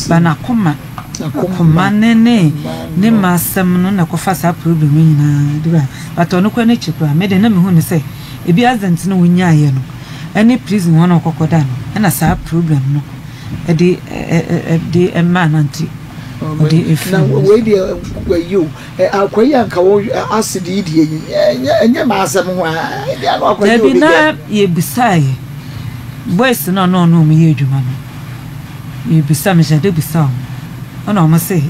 ba n'akoma akoma ne ne ne mma asɛm no na ɛkɔfa saa problem yi nyinaa de ba but ɔno koraa n'akyi koraa me de na mehu ne sɛ ebi accident no wonyaeɛ no ɛne prison hɔ na ɔkɔkɔ da no ɛna saa problem no ɛde ɛde ɛmaa no nti ɔde efiri na wei deɛ wayi o Akwa yi anka wo acid yi deɛ yi ɛnyɛ ɛnyɛ m'asɛm ho a ebi ano akwa yi Dabi obi na dɛ. yɛbisaeɛ boys no a na ɔne wɔn yɛ adwuma no yɛbisa mehyɛ da bisa wɔn ɛna wɔn se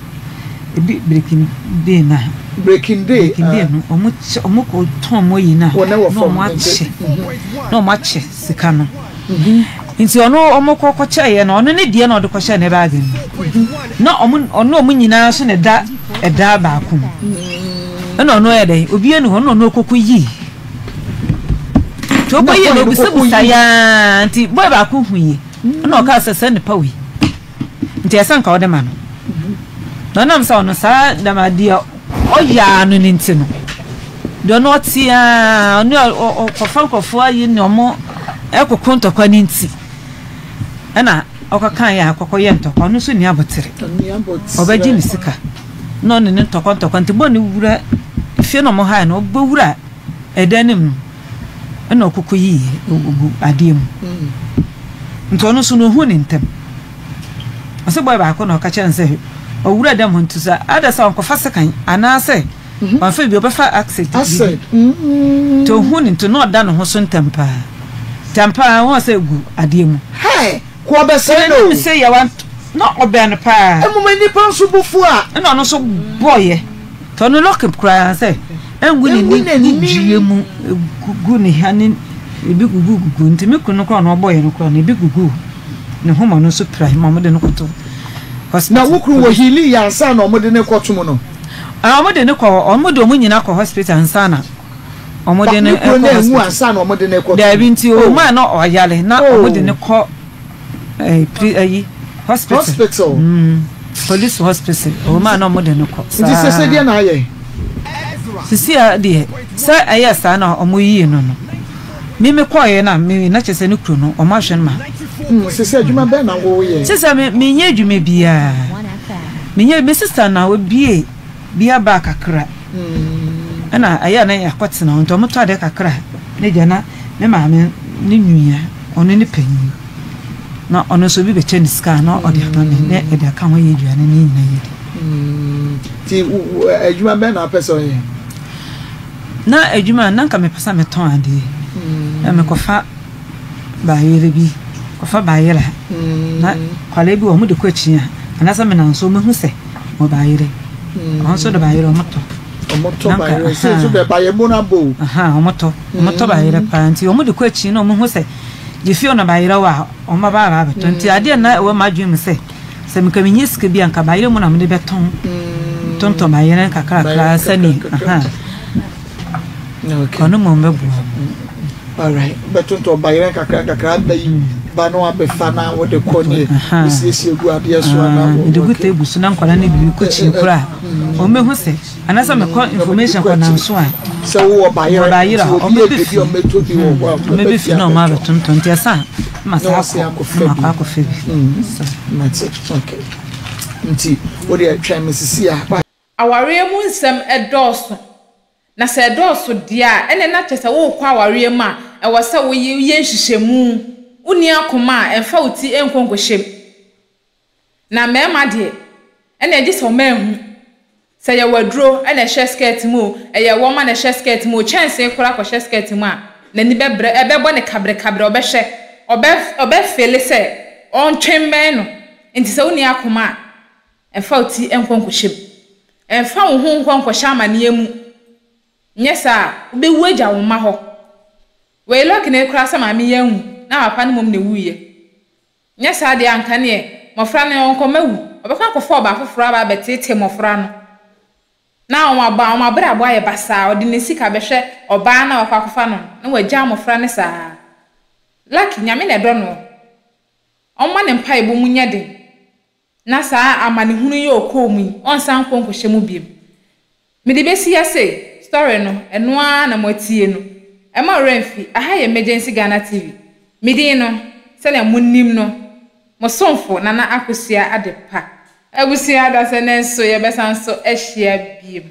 ebi breaking day na Breaking day breaking day ah. no wɔn kyɛ wɔn kɔ tɔn wɔn ayi no a Wɔn na wɔ na fam wɔn nti. akyɛ na wɔn akyɛ sika no. Nti ɔno ɔmo kɔ kɔkyɛeɛ no ɔno ne deɛ na ɔde kɔhyɛɛ ne baage mu na ɔmo ɔne ɔmo nyinaa nso na ɛda ɛda baako mu ɛna ɔno yɛ dɛn obiara ni hɔ ɛna ɔno ɔkɔkɔ yii nti ɔkɔ yii no obisabusa yaa nti bɔyɛ baako hu yie ɛna ɔkaa sɛ sɛ nipa wei nti ɛsɛ nka ɔde ma no na ɔnam sɛ ɔno saa dɛm adeɛ ɔyaa no ne nti no deɛ ɔno ɔte ara ɔne ɔkɔfa nkurɔfoɔ ayi ne ɔmo ɛkoko ntɔkwa ne nti ɛna ɔkɔka yɛ akɔkɔ yɛ ntɔkwa ɔno nso nni abotere ɔbɛgye ne sika na ɔne ne ntɔkwa ntɔkwa nti bɔ ne wura fie na ɔmo hae no ɔbɛwura ɛdan no mu ɛna ɔkɔkɔ yii ɔgu adeɛ mu nti ɔno nso no ohun ne ntɛm. Ɔse boy baako na ɔka kyerɛ no sɛ ɔwura dɛm hɔ nti sɛ ada sɛ ɔnkɔfa sekan anaasɛ wamfa biribi ɔbɛfa acid biribi nti ohun no nti na ɔda ne ho so ntɛm paa nti ampa ara wɔn sɛ egu adeɛ mu. Hey! Ko ɔbɛsɛe no o. N'anim sɛ yawa na ɔbɛn no paa. Mmom nnipa nso bo fu a. Ɛna ɔno nso bɔeɛ. Nti ɔno lock koraa sɛ ɛngu ne ne dua mu gugu ne ha ne ebi gugu gugu nti me kunu no koraa na ɔbɔeɛ no koraa no ebi gugu ne ho ma ɔno nso pirae ma wɔde no kɔto hospital. Na wo kunu wɔ healing yɛ ansa na wɔde no kɔto mu no? Ah, wɔde no kɔ wɔde wɔn nyinaa kɔ hospital ansa na wɔde no kɔ hospital. Ne kunu na ansa na wɔde no kɔ. Daabi nti wɔn a na ɔyare na wɔde no kɔ. Ɛɛ pri ayi hospital. Hospital. Mm, police hospital. Wɔn a na wɔn de no kɔ. Nti sese deɛ na ayɛ. Sisi a deɛ sɛ ɛyɛ saa na wɔn yii no no. Mi mi kɔɔ yɛ na mi na kyerɛ sɛ ne kuro no wɔn ahwɛ no ma. Mm, sese adwuma bɛn na wo yɛ? Sese mi mi nyɛ adwuma biara. Mi nyɛ mi sista na obie bia baa kakra. Mm. Ɛna ɛyɛ na yɛakɔtena hɔ nti wɔn tɔ adeɛ kakra ne gya na me maame ne nua. Ɔno ne panyin, na ɔno nso obi bɛkyɛ no sika a na ɔde ama me na ɛde aka ho ayɛ aduane ne yɛn nyinaa yɛdi. Nti adwuma bɛn na wopɛ sɛ ɔyɛ? Na adwuma na nka mepɛ sɛ metɔn adeɛ. Na mekɔfa bayerɛ bi, kɔfa bayerɛ a, na kwadaa bi wɔ hɔ wɔde kɔ akyi a, anaasɛ menam so wɔbɛhu sɛ mewɔ bayerɛ. Wɔn nso de bayerɛ wɔtɔ. Wɔtɔ bayerɛ sɛ nso dɛ bayerɛ mu no abɔ o. Wɔtɔ wɔtɔ bayerɛ paa nti wɔde kɔ akyi na wɔhu sɛ yɛfie hɔ na bayerɛ wɔ a wɔn aba aba abɛtɔ nti adeɛ na ɛwɔ m'adwene mu sɛ sɛ nka menya sika bi a nka bayerɛ mu na mede bɛtɔn tontɔn bayerɛ nkakrakra sɛne ɔno mmom bɛboa mu. Alright, bɛtontɔn bayerɛ nkakra nkakra aba yi ba no abɛfa na wode kɔ ne wosiesie gu adeɛ so ana mede gu table so na nkwadaa no bi kɔ kyini koraa wɔn bɛhu sɛ anaasɛ mekɔ information kɔ nanso a sɛ wowɔ bayerɛ bayerɛ a nti obi wɔn bi ɔmɛtɔ bi wɔ hɔ a wɔn bɛ fi na wɔn abɛtontɔn nti ɛsa ma saa akɔ na makɔ akɔfa bi. Mate, okay. Nti wodeɛ twɛn me sisi a. Awareɛ mu nsɛm dɔɔso. Na sɛ ɛdɔɔso deɛ a, ɛnneɛ na kyerɛ sɛ worekɔ awareɛ mu a, ɛwɔ sɛ woyɛ nhwehwɛmu. Wonni akoma a, ɛmfa wo ti nkɔ nkɔhyɛ mu. Na mmarima deɛ, ɛnneɛ gye sɛ wɔn anhu. Sɛ ɛyɛ waduro na ɛhyɛ skirt mu o, ɛyɛ wɔma na ɛhyɛ skirt mu o, kyɛnsee koraa kɔhyɛ skirt mu a, n'ani bɛbrɛ, ɛbɛbɔ no kabrekabere, ɔbɛhwɛ, ɔbɛ, ɔbɛfeele sɛ ɔntwe mmɛn no. Nti sɛ wonni akoma a, Mfa wo ti nkɔ nkɔhyɛ mu. Mfa wo ho nkɔ nkɔhyɛ amaneɛ mu. Nyɛ saa a, wobɛwu agya wo mma hɔ. Wei lucky no koraa sɛ maame yi anwu na papa no mmom na ɛwuiɛ. Nyɛ saa deɛ a anka neɛ mmɔfra no ɔnkɔma wu, ɔbɛkɔ akɔfa ɔbaa foforɔ aba abɛteetee mmɔfra no na wɔn abɔ wɔn abrabɔ ayɛ basaa, ɔde ne sika bɛhwɛ ɔbaa no a wakɔ akɔfa no no na wagyaa mmɔfra no saa. Lucky, Nyame na ɛdɔ noɔ. Ɔmma ne mpaebɔ mu nyɛ den na saa amanehunu yi a ɔkɔɔ mu yi, ɔnsan nkɔ nkɔhyɛ mu biom. Mede bɛsi ha sei, story no, ɛno ara na moatie no. Ɛmma wo werɛ mfi, aha yɛ Emergency Ghana TV. Me din no, sɛnea monim no, mo somfo Nana Akosua Adepa. Abusua, dasɛ nnɛ nso yɛbɛsan nso ahyia biom.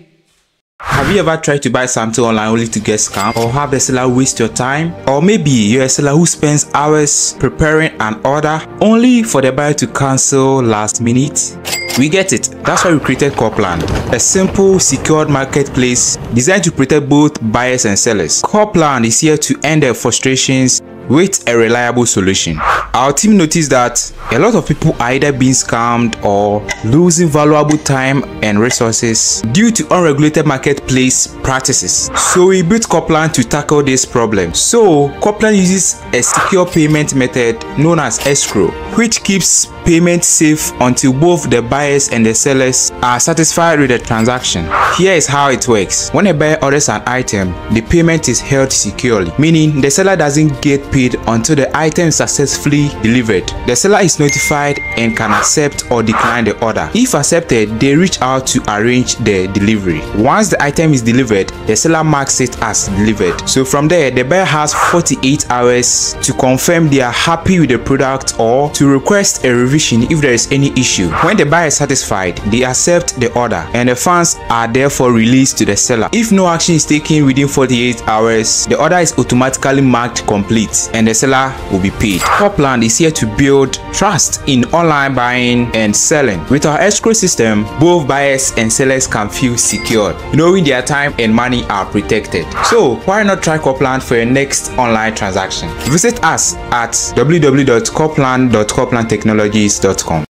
Have you ever tried to buy something online only to get scammed or have the seller waste your time? Or maybe you're a seller who spends hours preparing an order only for the buyer to cancel last minute? We get it. That's why we created Corplan, a simple, secured marketplace designed to protect both buyers and sellers. Corplan is here to end their frustrations with a reliable solution. Our team noticed that a lot of people are either being scammed or losing valuable time and resources due to unregulated marketplace practices. So we built Coplan to tackle this problem. So Coplan uses a secure payment method known as escrow, which keeps payment safe until both the buyers and the sellers are satisfied with the transaction. Here is how it works. When a buyer orders an item, the payment is held securely, meaning the seller doesn't get paid until the item is successfully delivered. The seller is notified and can accept or decline the order. If accepted, they reach out to arrange the delivery. Once the item is delivered, the seller marks it as delivered. So from there, the buyer has 48 hours to confirm they are happy with the product or to request a revision if there is any issue. When the buyer is satisfied, they accept the order and the funds are therefore released to the seller. If no action is taken within 48 hours, the order is automatically marked complete and the seller will be paid. Copland is here to build trust in online buying and selling. With our escrow system, both buyers and sellers can feel secured, knowing their time and money are protected. So why not try Copland for your next online transaction? Visit us at www.copland.coplandtechnologies.com.